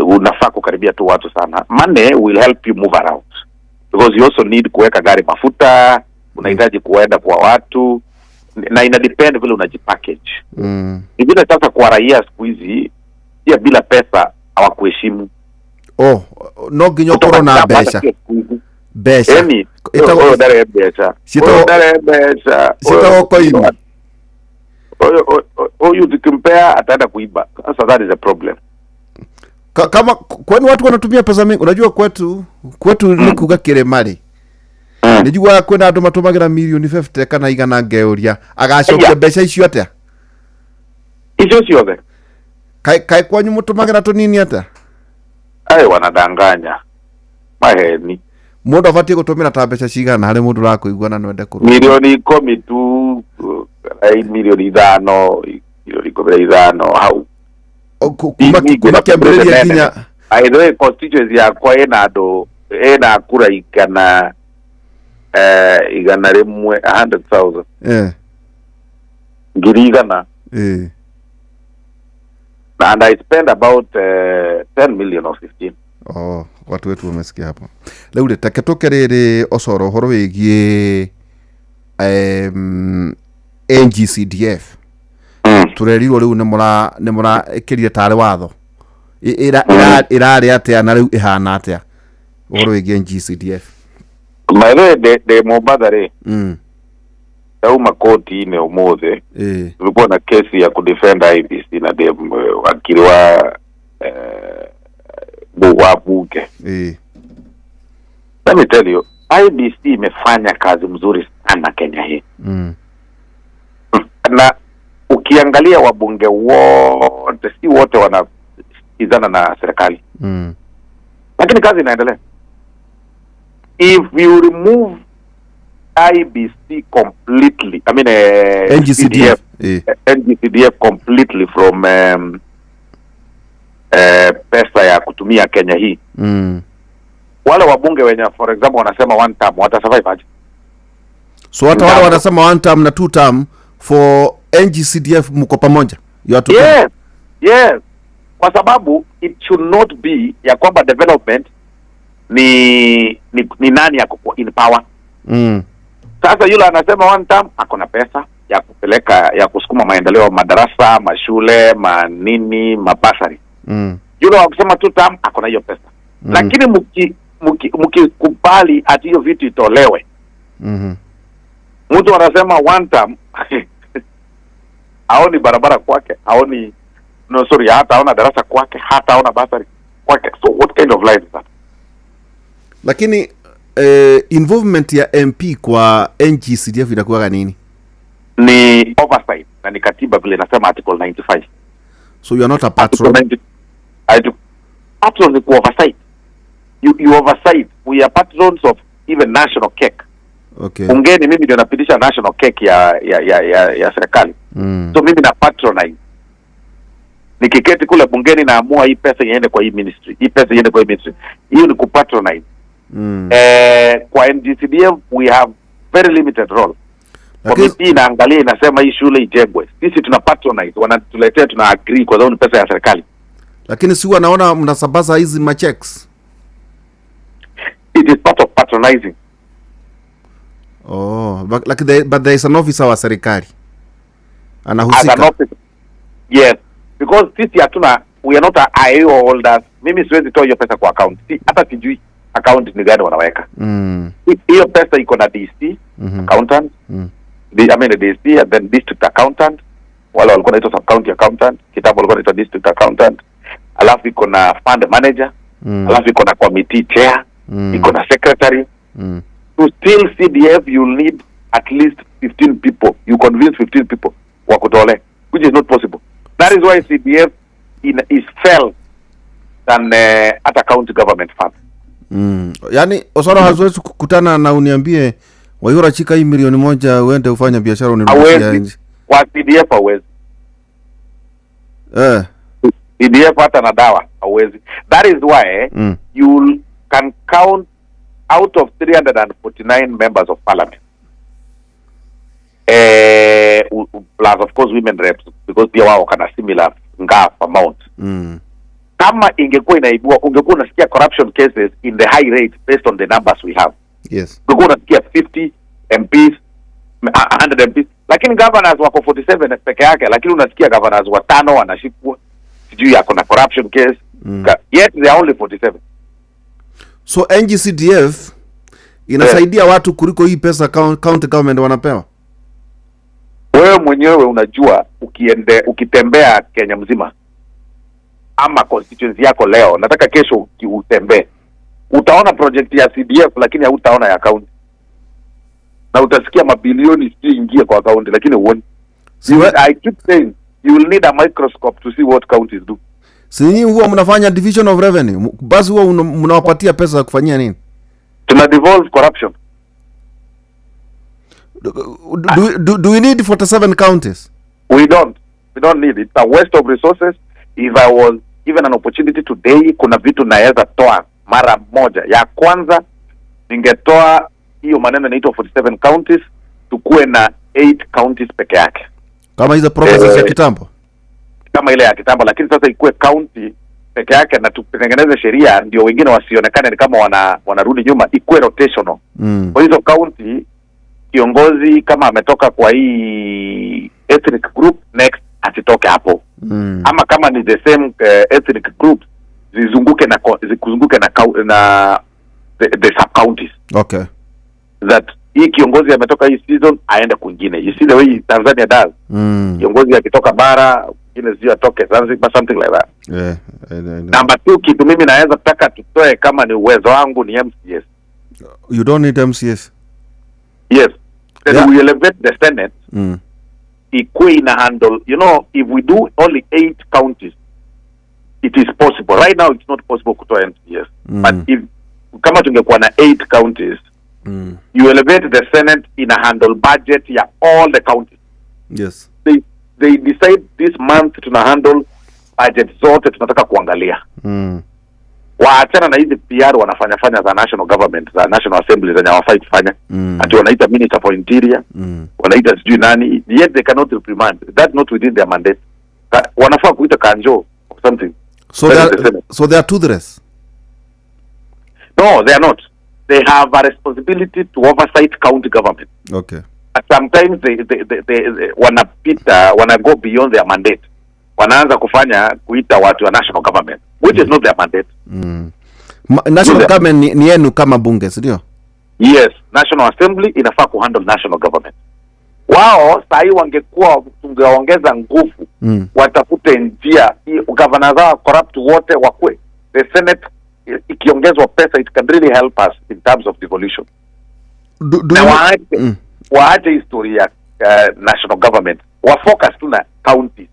unafaa kukaribia tu watu sana. Money will help you move around because you also need kuweka gari mafuta, unahitaji kuenda kwa watu, na ina depend vile unajipackage. Ni vile sasa kwa raia siku hizi pia bila pesa hawakuheshimu. Oh, no nginya ukorwo na mbeca. Mbeca. Eni, ũyũ ndarĩ mbeca. Ũyũ ndarĩ mbeca. Ciĩtagwo koini. Huyu tukimpea ataenda kuiba. Sasa that is a problem. Kama kwani watu wanatumia pesa mingi, unajua kwetu ni kuga kiremari. Nijua kwina andu matumagira milioni 50 kana igana ngeuria agacokia mbeca icio atia? Icio ciothe. Kai kwanyu mutumagira tunini atia? Ai, wanadanganya. Maheni. Mundu abatie gutumira ta mbeca cigana hari mundu urakuigua na nwende kuru? Milioni 10 tu, ai milioni 5, milioni 15 hau. Kuma kiambiriria nginya I know constituency yakwa ina andu ina kura igana 100, 100,000. 100,000. And I spend about 10 million or 15. Oh, watu wetu wamesikia hapo. Leo take toke riri Osoro horo wigie NGCDF. Turerirwo riu ni mura ikirie tare watho. Irari atia na riu ihana atia uhoro wigie NGCDF? Maithe de Mombatha ri. Ndauma koti-inĩ ũmũthĩ. Tulikuwa na kesi ya kudefend IEBC na de wakili wa bunge. Let me tell you, IEBC imefanya kazi mzuri sana Kenya hii. Na ukiangalia wabunge wote, si wote wanasikizana na serikali. Lakini kazi inaendelea. If you remove IEBC completely, I mean NGCDF, NGCDF completely from pesa ya kutumia Kenya hii. Wale wabunge wenye for example wanasema one term, watasurvive aje? So hata wale wanasema one term na two term for NGCDF mko pamoja? You are yes, yes. Kwa sababu it should not be ya kwamba development ni nani yako in power. Sasa yule anasema one term ako na pesa ya kupeleka ya kusukuma maendeleo madarasa, mashule, manini, mabasari. Yule akisema two term ako na hiyo pesa. Lakini mkikubali ati hiyo vitu itolewe. Mtu anasema one term haoni barabara kwake, haoni no sorry, hata haona darasa kwake, hata haona basari kwake. So what kind of life is that? Lakini involvement ya MP kwa NGCDF inakuwa nini? Ni oversight na ni katiba vile nasema article 95. So you are not a patron. Patron ni ku oversight. You oversight. We are patrons of even national cake. Okay. Bungeni mimi ndio napitisha national cake ya serikali. So mimi na patronize. Nikiketi kule bungeni naamua hii pesa iende kwa hii ministry, hii pesa iende kwa hii ministry. Hiyo ni kupatronize. Kwa NGCDF we have very limited role. Committee inaangalia inasema hii shule ijengwe. Sisi tuna patronize, wanatuletea tuna agree kwa sababu ni pesa ya serikali. Lakini si wanaona mnasambaza hizi ma checks. It is part of patronizing. Oh, but like but there is an officer wa serikali. Anahusika. As an officer. Yes, because sisi hatuna, we are not IO holders. Mimi siwezi toa hiyo pesa kwa account. Si hata sijui account ni gani wanaweka. Hiyo pesa iko na DC accountant. I mean the DC and then district accountant. Wale walikuwa wanaitwa sub county accountant, kitambo walikuwa wanaitwa district accountant. Alafu iko na fund manager, alafu iko na committee chair, iko na secretary. To steal CDF you need at least 15 people. You convince 15 people wakutole, which is not possible. That is why CDF is fell than at a county government fund. Yani Osoro haziwezi kukutana na uniambie Waihura chika hii 1,000,000 uende ufanye biashara unirudishie nje. Kwa CDF hawezi. CDF hata na dawa hawezi. That is why you can count Out of 349 members of parliament, plus of course women reps, because pia wao kana similar ngaff amount. Kama ingekuwa inaibua, ungekuwa unasikia corruption cases in the high rate based on the numbers we have. Ungekuwa unasikia 50 MPs, 100 MPs, lakini governors wako 47 peke yake, lakini unasikia governors watano wanashikwa, sijui yako na corruption case. Yet they are only 47. So NGCDF inasaidia watu kuliko hii pesa county government wanapewa. Wewe mwenyewe unajua, ukitembea Kenya mzima ama constituency yako leo, nataka kesho utembee, utaona project ya CDF lakini hautaona ya county, na utasikia mabilioni sijui ingie kwa county lakini huoni. I keep saying you will need a microscope to see what counties do. Si nyinyi huwa mnafanya division of revenue, basi huwa mnawapatia pesa za kufanyia nini? Tuna devolve corruption. Do we need 47 counties? We don't. We don't need it. It's a waste of resources. If I was given an opportunity today, kuna vitu naweza toa mara moja. Ya kwanza, ningetoa hiyo maneno inaitwa 47 counties, tukue na 8 counties peke yake. Kama hizo provinces ya kitambo? Kama ile ya kitambo, lakini sasa ikue county peke yake na tutengeneze sheria ndio wengine wasionekane ni kama wanarudi nyuma, ikue rotational. Kwa hizo county, kiongozi kama ametoka kwa hii ethnic group, next asitoke hapo. Ama kama ni the same ethnic group, zizunguke na na the sub counties. Okay. That hii kiongozi ametoka hii season aende kwingine. You see the way Tanzania does. Kiongozi akitoka bara, mwingine sio atoke Zanzibar, something like that. Yeah, I know. Number 2, kitu mimi naweza taka tutoe kama ni uwezo wangu ni MCS. You don't need MCS. Yes. Then we elevate the Senate. Ikuwe ina handle, you know, if we do only 8 counties, it is possible. Right now it's not possible kutoa MCS. But if kama tungekuwa na 8 counties, you elevate the Senate in a handle budget ya all the counties. Yes. They decide this month tuna handle budget zote tunataka kuangalia. Waachana na hizi PR wanafanya fanya za national government, za national assembly zenye hawafai kufanya. Ati wanaita minister for interior, wanaita sijui nani, yet they cannot reprimand. That's not within their mandate. Wanafaa kuita kanjo or something. So they are toothless. No, they are not. They have a responsibility to oversight county government. Okay. But sometimes they wanapita, wana go beyond their mandate. Wanaanza kufanya kuita watu wa national government, which is not their mandate. National government ni yenu kama bunge, si ndio? Yes, National Assembly inafaa kuhandle national government. Wao sahi wangekuwa tungeongeza nguvu, watafute njia, governors wao corrupt wote wakwe. The Senate ikiongezwa pesa, it can really help us in terms of devolution. Na waache historia national government, wa focus tu na counties.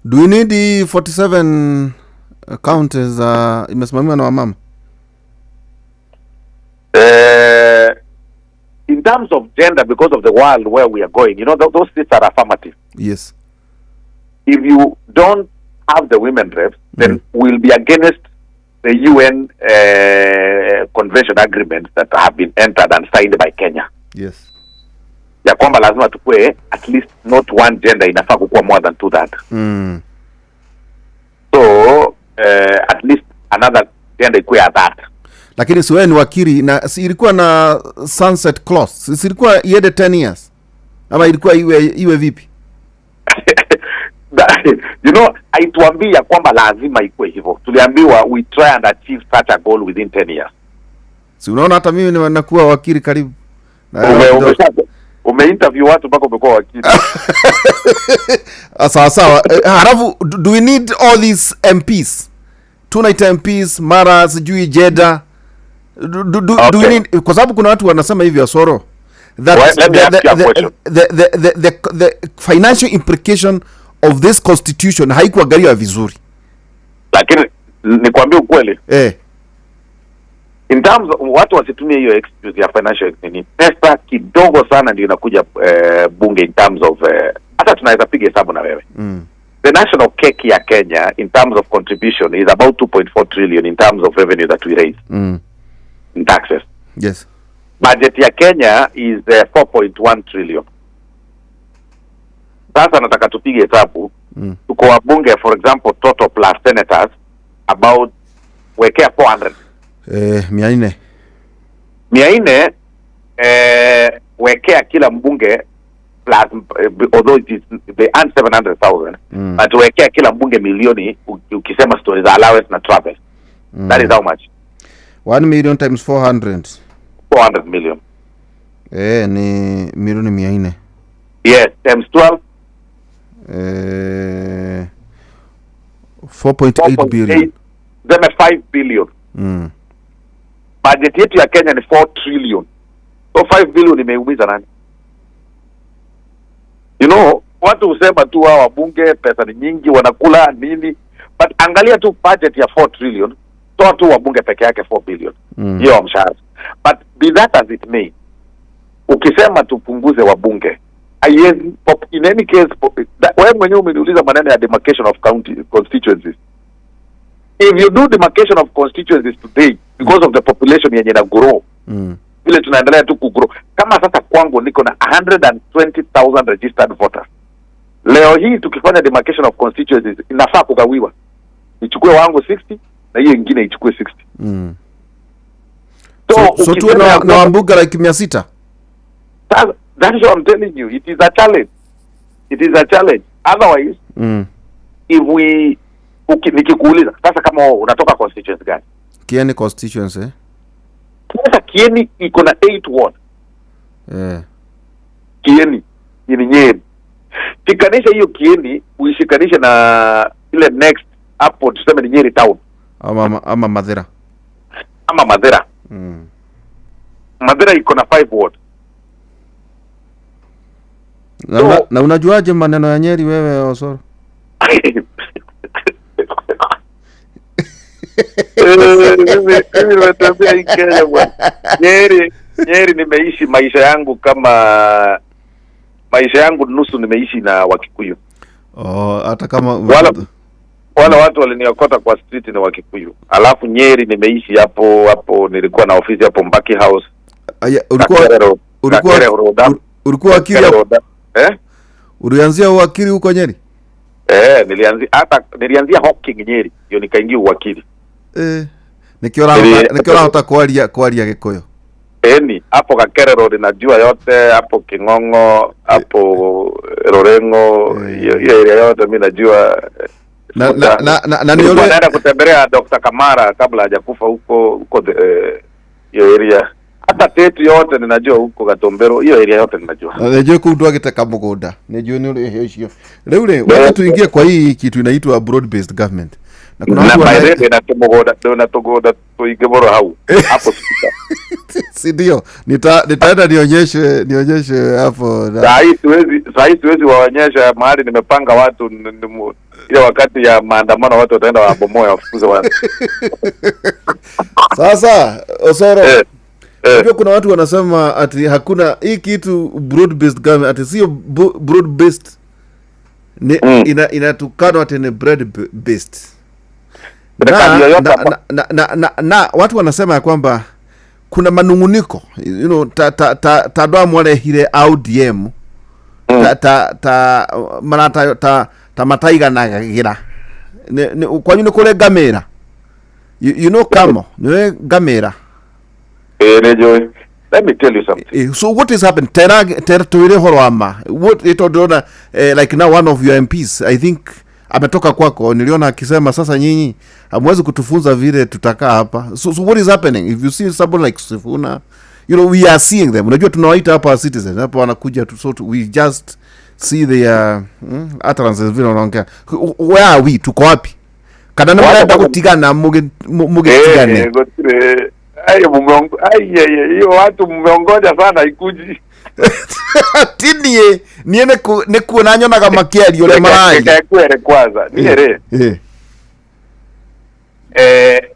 Do you need the 47 counties imesimamiwa na wamama? In terms of gender, because of the world where we are going, you know, those seats are affirmative. Yes. If you don't have the women reps, then we'll be against the UN convention agreements that have been entered and signed by Kenya. Yes. Ya kwamba lazima tukue at least not one gender, inafaa kukuwa more than two that. So at least another gender ikuwe at that. Lakini si wewe ni wakili na si ilikuwa na sunset clause. Si ilikuwa iende 10 years. Ama ilikuwa iwe vipi? You know, haituambia kwamba lazima ikuwe hivyo. Tuliambiwa we try and achieve such a goal within 10 years. Si unaona hata mimi ninakuwa wakili karibu. Umeinterview watu mpaka umekuwa wakili. Sawa sawa. Halafu do we need all these MPs? 290 MPs, mara sijui Jeddah. Do we need, kwa sababu kuna watu wanasema hivi Osoro that the financial implication of this constitution haikuangaliwa vizuri. Lakini nikwambie ukweli. In terms of, watu wasitumie hiyo excuse ya financial nini. Pesa kidogo sana ndio inakuja bunge in terms of hata tunaweza piga hesabu na wewe. The national cake ya Kenya in terms of contribution is about 2.4 trillion in terms of revenue that we raise. in taxes. Yes. Budget ya Kenya is 4.1 trillion. Sasa nataka tupige hesabu. Tuko wabunge, for example, total plus senators about wekea 400. 400. 400 wekea kila mbunge plus, although it is they earn 700,000, but wekea kila mbunge milioni, ukisema stories allowance na travel. That is how much? 1 million times 400. 400 million. Ni milioni 400. Yes, times 12. 4.8 billion. Then 5 billion. Budget yetu ya Kenya ni 4 trillion. So 5 billion imeumiza nani? You know, watu husema tu hawa wabunge pesa ni nyingi wanakula nini, but angalia tu budget ya 4 trillion, toa tu wabunge peke yake 4 billion. Hiyo mshahara. But be that as it may, ukisema tupunguze wabunge, in any case, wewe mwenyewe umeniuliza maneno ya demarcation of county constituencies. If you do demarcation of constituencies today, because of the population yenye na grow, vile tunaendelea tu kugrow. Kama sasa kwangu niko na 120,000 registered voters. Leo hii tukifanya demarcation of constituencies inafaa kugawiwa. Ichukue wangu 60 na hiyo nyingine ichukue 60. So tuwe na wabunge like 600. That is what I'm telling you. It is a challenge. It is a challenge. Otherwise, if we nikikuuliza sasa kama unatoka constituency gani? Kieni constituency. Sasa Kieni iko na 8 ward. Kieni ni Nyeri. Shikanisha hiyo Kieni, uishikanishe na ile next hapo tuseme ni Nyeri town. Ama Mathira. Ama Mathira. Mathira iko na 5 ward. Na unajuaje maneno ya Nyeri wewe Osoro? Mimi nimetembea hii Kenya bwana. Nyeri nimeishi maisha yangu kama maisha yangu nusu nimeishi na Wakikuyu. Oh, hata kama wala watu waliniokota kwa street ni Wakikuyu. Alafu Nyeri nimeishi hapo nilikuwa na ofisi hapo Mbaki House. Aya, ulikuwa wakili? Ulianzia uwakili huko Nyeri? Nilianzia Hawking Nyeri, ndio nikaingia uwakili. Nikiona hata kwaria Gikuyu. Eni, hapo Kakere Road najua yote, hapo King'ong'o, hapo Rorengo, hiyo area yote mimi najua. Na niole naenda kutembelea Dr. Kamara kabla hajakufa huko hiyo area. Hata tetu yote ninajua huko Gatombero, hiyo area yote ninajua. Najua kundu agiteka mugunda. Najua ni ule hiyo. Leo wacha tuingie kwa hii kitu inaitwa broad based government. Na kuna watu wana na tumugoda na tugoda tuingie bora hau. Hapo sita. Si ndio? Nitaenda nionyeshe hapo. Saa siwezi waonyesha mahali nimepanga watu ile wakati ya maandamano watu wataenda wabomoe wafukuze watu. Sasa Osoro, unajua kuna watu wanasema ati hakuna hii kitu broad based government, ati sio broad based ni inatukana ati ni bread based. Na watu wanasema ya kwamba kuna manunguniko, you know, ta doa mwarehire ODM ta ta marata ta mataiganagira kwanyu ni kure ngamĩra, you know, kamo ni ngamĩra. Let me tell you something. So what is happening? Tera tuire horo ama what it odona, like now one of your MPs, I think ametoka kwako, niliona akisema sasa nyinyi hamwezi kutufunza vile tutakaa hapa. So what is happening? If you see someone like Sifuna, you know, we are seeing them. Unajua tunawaita hapa citizens, hapa wanakuja tu, so we just see the utterances vile wanaongea. Where are we? Tuko wapi? Kana mnaenda kutigana mugetigane. Hiyo watu mmeongoja sana ikuji. Tinie niene kuona nyonaga makiario ure marai. Kwere kwanza. Niere.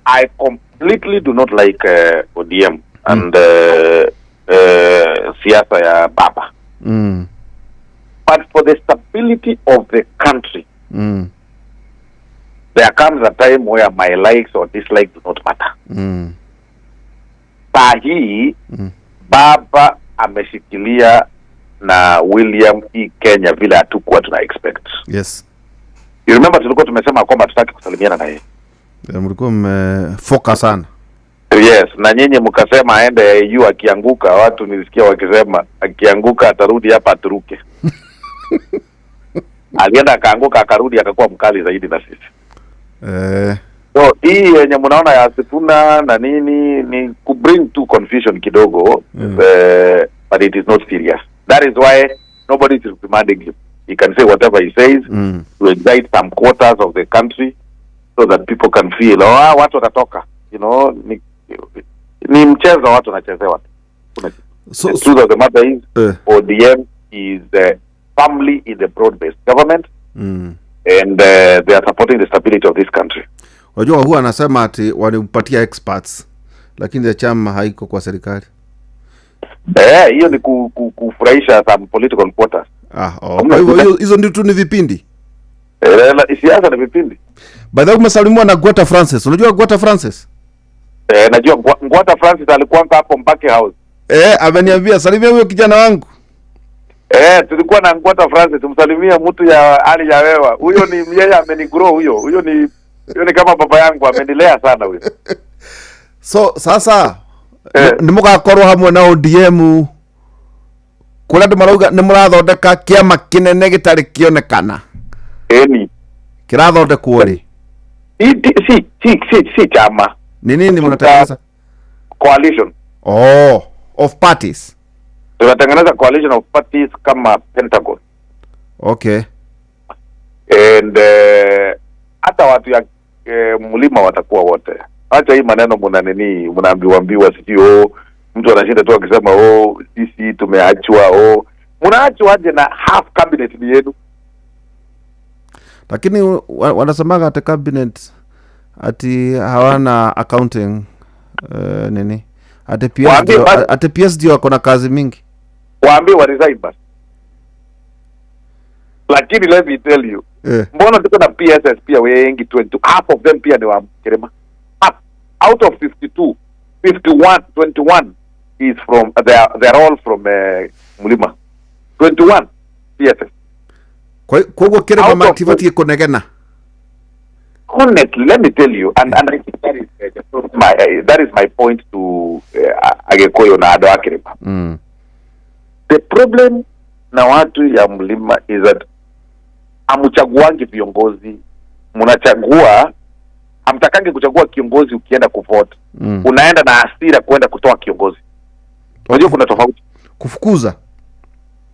I completely do not like ODM and siasa ya baba. But for the stability of the country, there comes a time where my likes or dislikes do not matter. Saa hii baba ameshikilia na William E Kenya vile hatukuwa tuna expect. Yes. You remember tulikuwa tumesema kwamba tutaki kusalimiana na yeye. Mlikuwa mmefoka sana. Yes, na nyinyi mkasema aende AU, akianguka watu nilisikia wakisema akianguka atarudi hapa aturuke. Alienda akaanguka akarudi akakuwa mkali zaidi na sisi. So hii yenye mnaona ya Sifuna na nini ni ku bring to confusion kidogo, but it is not serious. That is why nobody is demanding him. He can say whatever he says to excite some quarters of the country so that people can feel, oh, watu watatoka. You know, ni mchezo watu wanachezewa. So, the truth of the matter is ODM is firmly in the broad-based government and they are supporting the stability of this country. Wajua huwa anasema ati walimpatia experts lakini chama haiko kwa serikali. Hiyo ni kufurahisha some political quarters. Kwa hivyo hizo ndio tu ni vipindi. Siasa ni vipindi. By the way, umesalimiwa na Gwata Francis. Unajua Gwata Francis? Najua Gwata Francis alikuwa hapo Mbake House. Ameniambia salimia huyo kijana wangu. Tulikuwa na Gwata Francis, tumsalimia mtu ya hali ya hewa. Huyo ni yeye amenigrow huyo. Huyo ni kama baba yangu, amenilea sana huyo. So sasa nimugakorwo hamwe na ODM kuria andu marauga ni murathondeka kiama kinene gitari kionekana. Eni kirathondekwo ri? Si chama. Ni nini mnatengeneza? Coalition. Oh, of parties. Tunatengeneza coalition of parties kama Pentagon. Okay. And hata watu ya mlima watakuwa wote. Acha hii maneno mna nini, mnaambiwa sijui mtu anashinda tu akisema sisi tumeachwa. Mnaachwa aje na half cabinet ni yenu? Lakini wanasemaga ati cabinet ati hawana accounting nini? Ati PS ndio wako na kazi mingi. Waambie wa resign basi. Lakini let me tell you. Mbona tuko na PSS pia wengi 22, half of them pia ni wa Kirima. Half out of 52, 51, 21 is from they are all from Mlima. 21 PSS. Kwa hivyo Kirima mativati kunegena. Honestly, let me tell you, and I think that is that is my point to Agikuyu na andũ a Kirima. The problem na watu ya Mlima is that amuchaguangi viongozi, mnachagua, hamtakangi kuchagua kiongozi ukienda kuvote. Unaenda na hasira kwenda kutoa kiongozi. Unajua kuna tofauti. Kufukuza.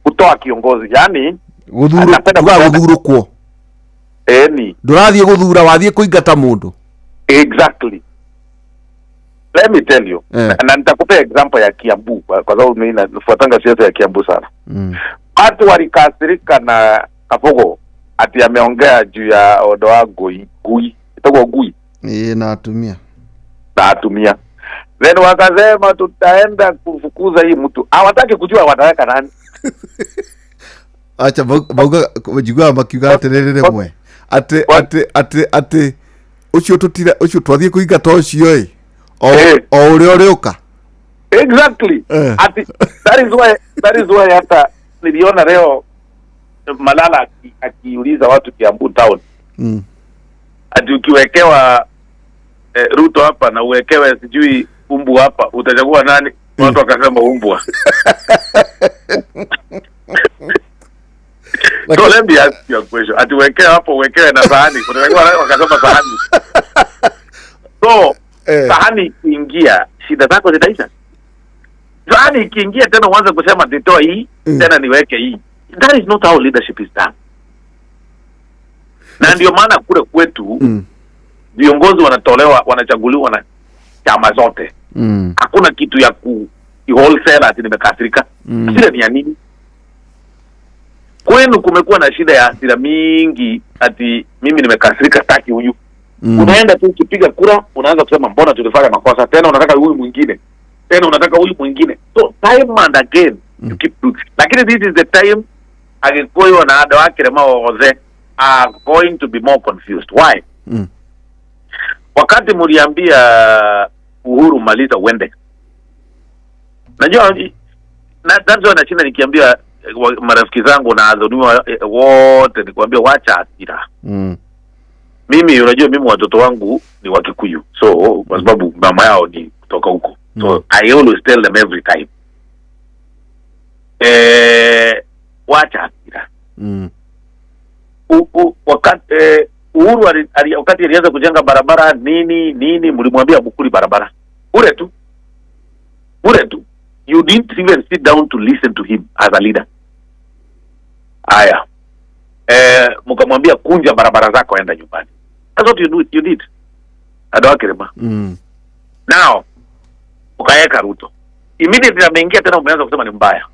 Kutoa kiongozi, yani guthuru kuo. Eni. Ndurathie guthura wathie kuingata mundu. Exactly. Let me tell you. Na nitakupea example ya Kiambu kwa sababu mimi nafuatanga siasa ya Kiambu sana. Watu walikasirika na Kabogo ati ameongea juu ya Odoa Gui. Itakuwa Gui. Na atumia. Na atumia. Then wakasema tutaenda kufukuza hii mtu. Hawataki kujua wataweka nani. Acha bauga jigwa makiuga atiriri mwe. Ati ati ati ati ucio tutira ucio twathie kuingata ucio i. O uria uriuka. Exactly. Ati that is why hata niliona leo Malala akiuliza watu Kiambu town. Ati ukiwekewa Ruto hapa na uwekewe sijui umbu hapa utachagua nani? Watu wakasema umbwa. So let me ask you a question. Ati uwekewe hapo uwekewe na sahani, utachagua nani? Wakasema sahani. So sahani ikiingia shida zako zitaisha. Sahani ikiingia tena uanze kusema nitoe hii tena niweke hii. That is not how leadership is done. Na ndio maana kule kwetu viongozi wanatolewa, wanachaguliwa na chama zote. Hakuna kitu ya ku wholesale ati nimekasirika. Hasira ni ya nini? Kwenu kumekuwa na shida ya hasira mingi ati mimi nimekasirika sitaki huyu. Unaenda tu ukipiga kura unaanza kusema mbona tulifanya makosa, tena unataka huyu mwingine. Tena unataka huyu mwingine. So time and again you keep doing. Lakini this is the time Agikuyu na andũ a Kirima othe are going to be more confused. Why? Wakati mliambia Uhuru maliza uende, Najua that's why nashinda nikiambia marafiki zangu na adhoniwa wote, nikwambia wacha hasira. Mimi unajua mimi watoto wangu ni wa Kikuyu. So kwa sababu mama yao ni kutoka huko. So I always tell them every time. Wacha hasira. Wakati Uhuru wakati alianza kujenga barabara nini nini, mlimwambia bukuli barabara. Bure tu. Bure tu. You didn't even sit down to listen to him as a leader. Aya. Mkamwambia kunja barabara zako enda nyumbani. That's what you do, you did. Adawakirema. Now ukaweka Ruto. Immediately ameingia tena umeanza kusema ni mbaya.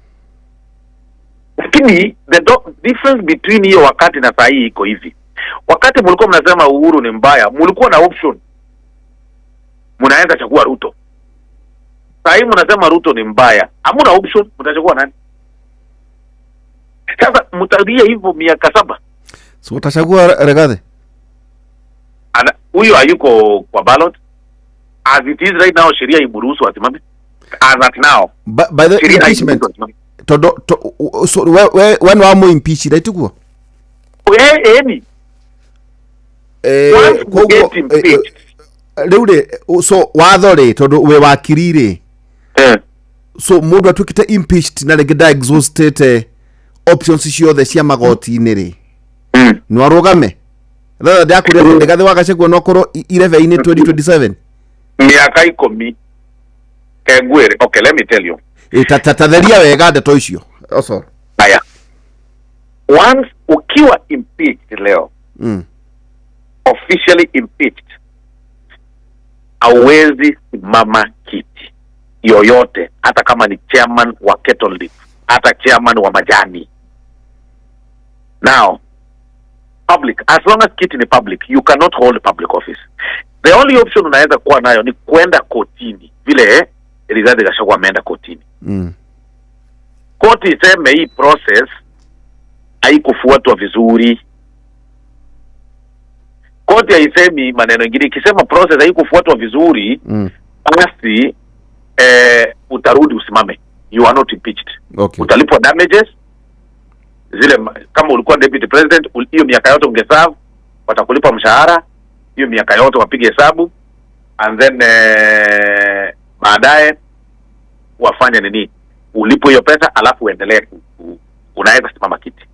Lakini the difference between hiyo wakati na saa hii iko hivi. Wakati mlikuwa mnasema Uhuru ni mbaya, mlikuwa na option. Mnaanza chagua Ruto. Saa hii mnasema Ruto ni mbaya, hamna option, mtachagua nani? Sasa mtarudia hivyo miaka 7. So utachagua Rigathi? Huyo hayuko kwa ballot. As it is right now, sheria imruhusu asimame. As at now. By the impeachment. So when wa mo impeach right tuko? Eni. Rĩu so watho rĩ tondu we wakiri rĩ. So mundu atuikite impeached na rĩngĩ nda exhausted options ciothe cia magoti-inĩ rĩ. No arũgame. Thaa ndakũria Rigathi wa Gachagua no akorwo irebe-inĩ 2027. Miaka 10 Kengwere. Okay, let me tell you. Tatheria wega ndeto icio. Osoro. Haya. Once ukiwa impeached leo. Officially impeached, hawezi simama kiti yoyote, hata kama ni chairman wa Kettle Leaf, hata chairman wa majani. Now, public, as long as kiti ni public, you cannot hold public office. The only option unaweza kuwa nayo ni kwenda kotini, vile Rigathi Gachagua ameenda kotini. Koti iseme hii process haikufuatwa vizuri. Koti haisemi maneno mengine, ikisema process haikufuatwa vizuri, basi utarudi usimame. You are not impeached. Okay. Utalipwa damages zile, kama ulikuwa deputy president hiyo miaka yote ungeserve, watakulipa mshahara hiyo miaka yote, wapige hesabu, and then baadaye wafanye nini, ulipo hiyo pesa alafu uendelee unaweza simama kiti.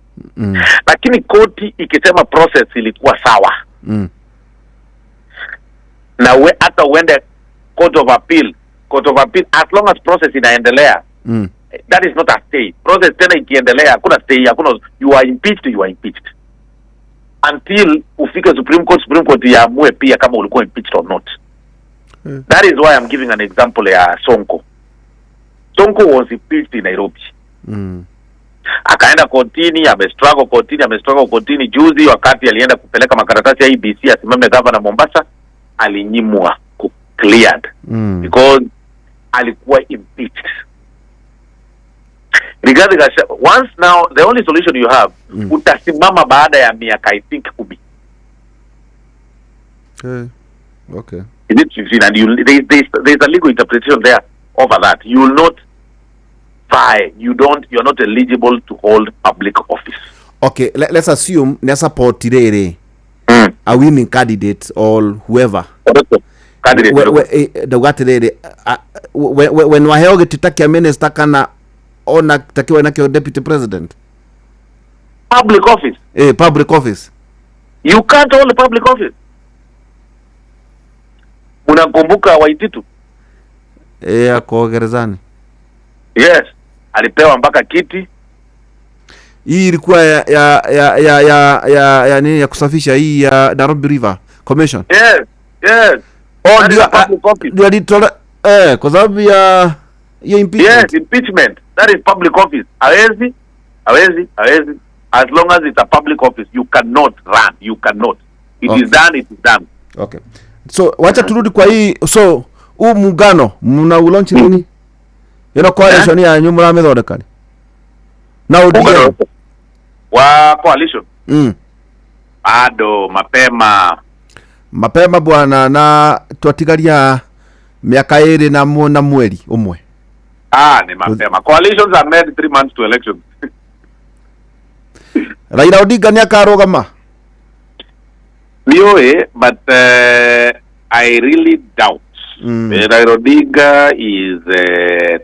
Lakini koti ikisema process ilikuwa sawa, na hata uende court of appeal, as long as process inaendelea, that is not a stay. Process tena ikiendelea, hakuna stay, hakuna, you are impeached, you are impeached until ufike Supreme Court. Supreme Court iamue pia kama ulikuwa impeached or not. That is why I'm giving an example ya Sonko. Sonko was impeached in Nairobi. Akaenda kotini, amestruggle kotini. Juzi wakati alienda kupeleka makaratasi ya IBC asimame governor Mombasa, alinyimwa, cleared. Because alikuwa impeached. Rigathi Gachagua, once now the only solution you have, utasimama baada ya miaka I think 10. Okay. Is it 15? And you, there's a legal interpretation there over that. You will not buy, you're not eligible to hold public office. Okay, let's assume ne support rere a winning candidate or whoever. Candidate. Ndaugatiriri when waheo gĩtĩ kĩa minister kana ona takiwa nakio deputy president. Public office. Public office. You can't hold public office. Unakumbuka Waititu? Ako gerezani. Yes, alipewa mpaka kiti. Hii ilikuwa ya ya ya ya ya ya nini ya kusafisha hii ya Nairobi River Commission. Yes, yes. Oh, ndio alitola kwa sababu ya hiyo impeachment. Yes, impeachment. That is public office. Hawezi. As long as it's a public office, you cannot run. You cannot. It is done, it is done. Okay. So, wacha turudi kwa hii. So, huu muungano mna ulaunch nini? Ino coalition ya nyumba ya methondekani. Na ODM. Wa coalition. Bado mapema. Mapema bwana, na twatigaria miaka 2 na mweri umwe. Ni mapema. Coalitions are made 3 months to election. Raila Odinga ni akarugama. Nioe, but I really doubt. Raila Odinga is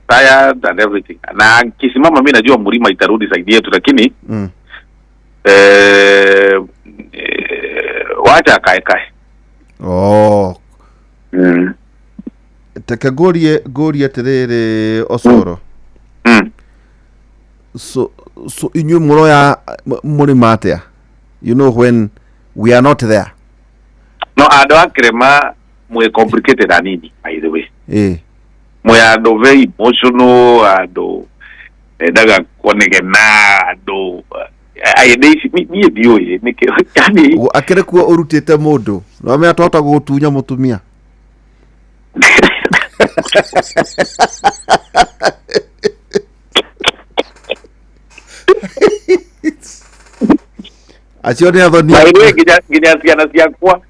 tired and everything. Na kisimama mimi najua mlima itarudi side yetu, lakini wacha kae. Oh. Teke gorie terere Osoro. So inyuĩ mũroya mũrĩma atĩa? You know when we are not there. No, andũ a Kĩrĩma mwe complicated anini, by the way. Mwe andũ very emotional, andũ endaga kuonegena, andũ aendeici niĩ ndiũĩ nĩkĩ yani akĩrĩ kuo ũrutĩte mũndũ no amenya twahota gũgũtunya mũtumia. Acio nĩ athoni. By the way, nginya ciana ciakwa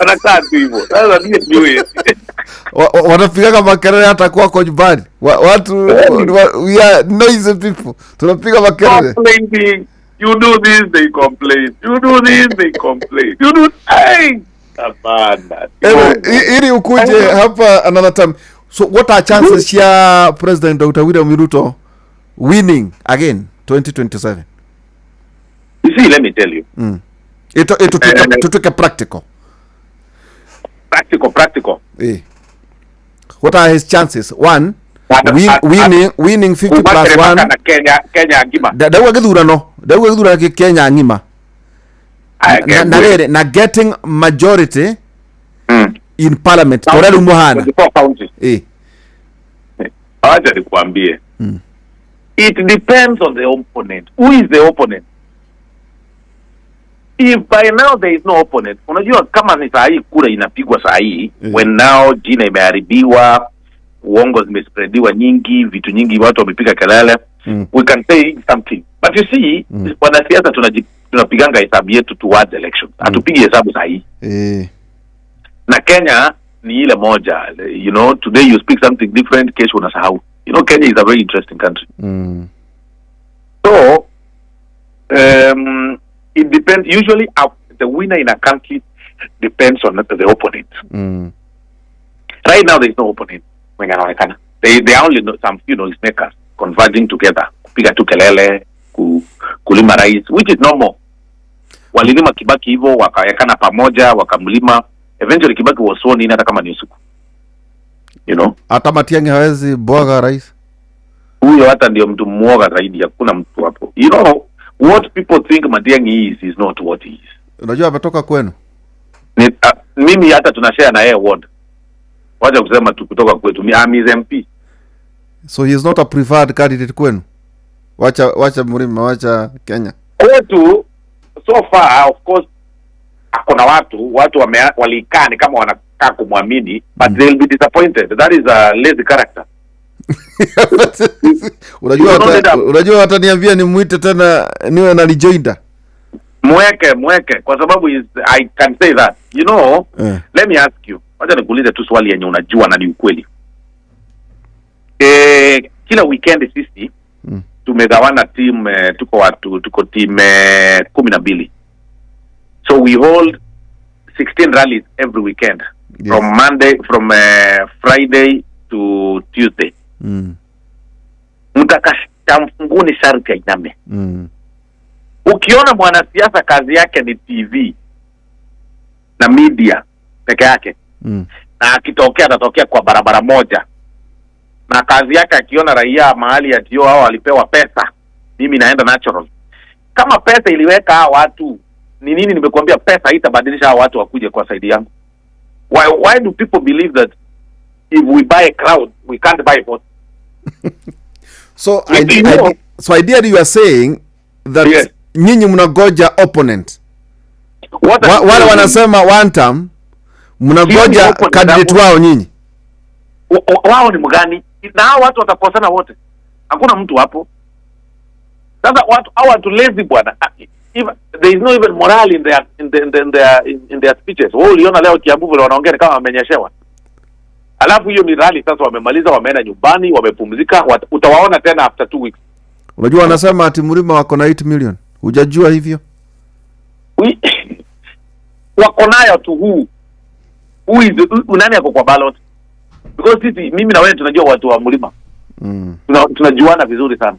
wanakaa tu hivyo. Sasa niĩ ndiũĩ. Wanapigaga makelele hata kwako nyumbani. Watu we are noisy people. Tunapiga makelele. Complaining. You do this, they complain. You do this, they complain. You do hey. Hapana. Ili ukuje hapa another time. So what are chances ya President Dr. William Ruto winning again 2027? You see, let me tell you. Tutuke practical. Practical. What are his chances? One, winning 50 plus 1. Kenya ngima. Ndauga githurano, ndauga githurano Kenya ngima. Na getting majority in parliament. Tora riu muhana. Acha nikuambie. It depends on the opponent. Who is the opponent? If by now there is no opponent, unajua kama ni saa hii kura inapigwa saa hii, when now jina imeharibiwa, uongo zimespreadiwa nyingi, vitu nyingi watu wamepiga kelele, we can say something. But you see, wanasiasa tunapiganga hesabu yetu towards elections. Hatupigi hesabu saa hii. Na Kenya ni ile moja, you know, today you speak something different, kesho unasahau. You know, Kenya is a very interesting country. So, it depends. Usually, the winner in a country depends on the opponent. Right now, there is no opponent. They are only some few noisemakers converging together. Kupiga tu kelele, kulima rais, which is normal. Walilima Kibaki hivyo, wakawekana pamoja, wakamlima. Eventually, Kibaki was sworn in hata kama ni usiku. You know? Hata Matiang'i hawezi bwaga rais. Huyo hata ndio mtu muoga zaidi, hakuna mtu hapo. You know, what people think Matiang'i is not what he is. Unajua ametoka kwenu? Mimi hata tunashare na yeye ward. Wacha kusema tu kutoka kwetu. I'm his MP. So he is not a preferred candidate kwenu? Wacha Murima, wacha Kenya. Kwetu so far, of course, akona watu walikaa ni kama wanakaa kumwamini, but they'll be disappointed. That is a lazy character. Unajua wataniambia nimuite tena niwe na rejoinder. Mweke kwa sababu is, I can say that. You know, let me ask you. Wacha nikuulize tu swali yenye unajua na ni ukweli. Kila weekend sisi tumegawana team, tuko watu, tuko team 12. So we hold 16 rallies every weekend. Yes. From Monday, from Friday to Tuesday. Mtakashamfunguni sharti ainame. Ukiona mwanasiasa kazi yake ni TV na media peke yake, na akitokea atatokea kwa barabara moja, na kazi yake akiona raia mahali ati hao walipewa pesa, mimi naenda natural. Kama pesa iliweka hao watu ni nini? Nimekuambia pesa haitabadilisha hao watu wakuje kwa side yangu. Why do people believe that if we buy a crowd we can't buy votes? So ideally you are saying that yes, nyinyi mnagoja opponent. Wale wanasema one term, mnagoja candidate wao nyinyi. Wao ni mgani? Na hao watu watakosana wote. Hakuna mtu hapo. Sasa watu hao watu lazy bwana. There is no even morale in their in their speeches. Wao uliona leo Kiambu vile wanaongea kama wamenyeshewa. Alafu hiyo ni rally sasa, wamemaliza, wameenda nyumbani, wamepumzika, utawaona tena after 2 weeks. Unajua wanasema ati mlima wako na 8 million. Hujajua hivyo? Wako nayo tu. Who is who, nani ako kwa ballot? Because sisi, mimi na wewe, tunajua watu wa mlima. Tunajuana vizuri sana.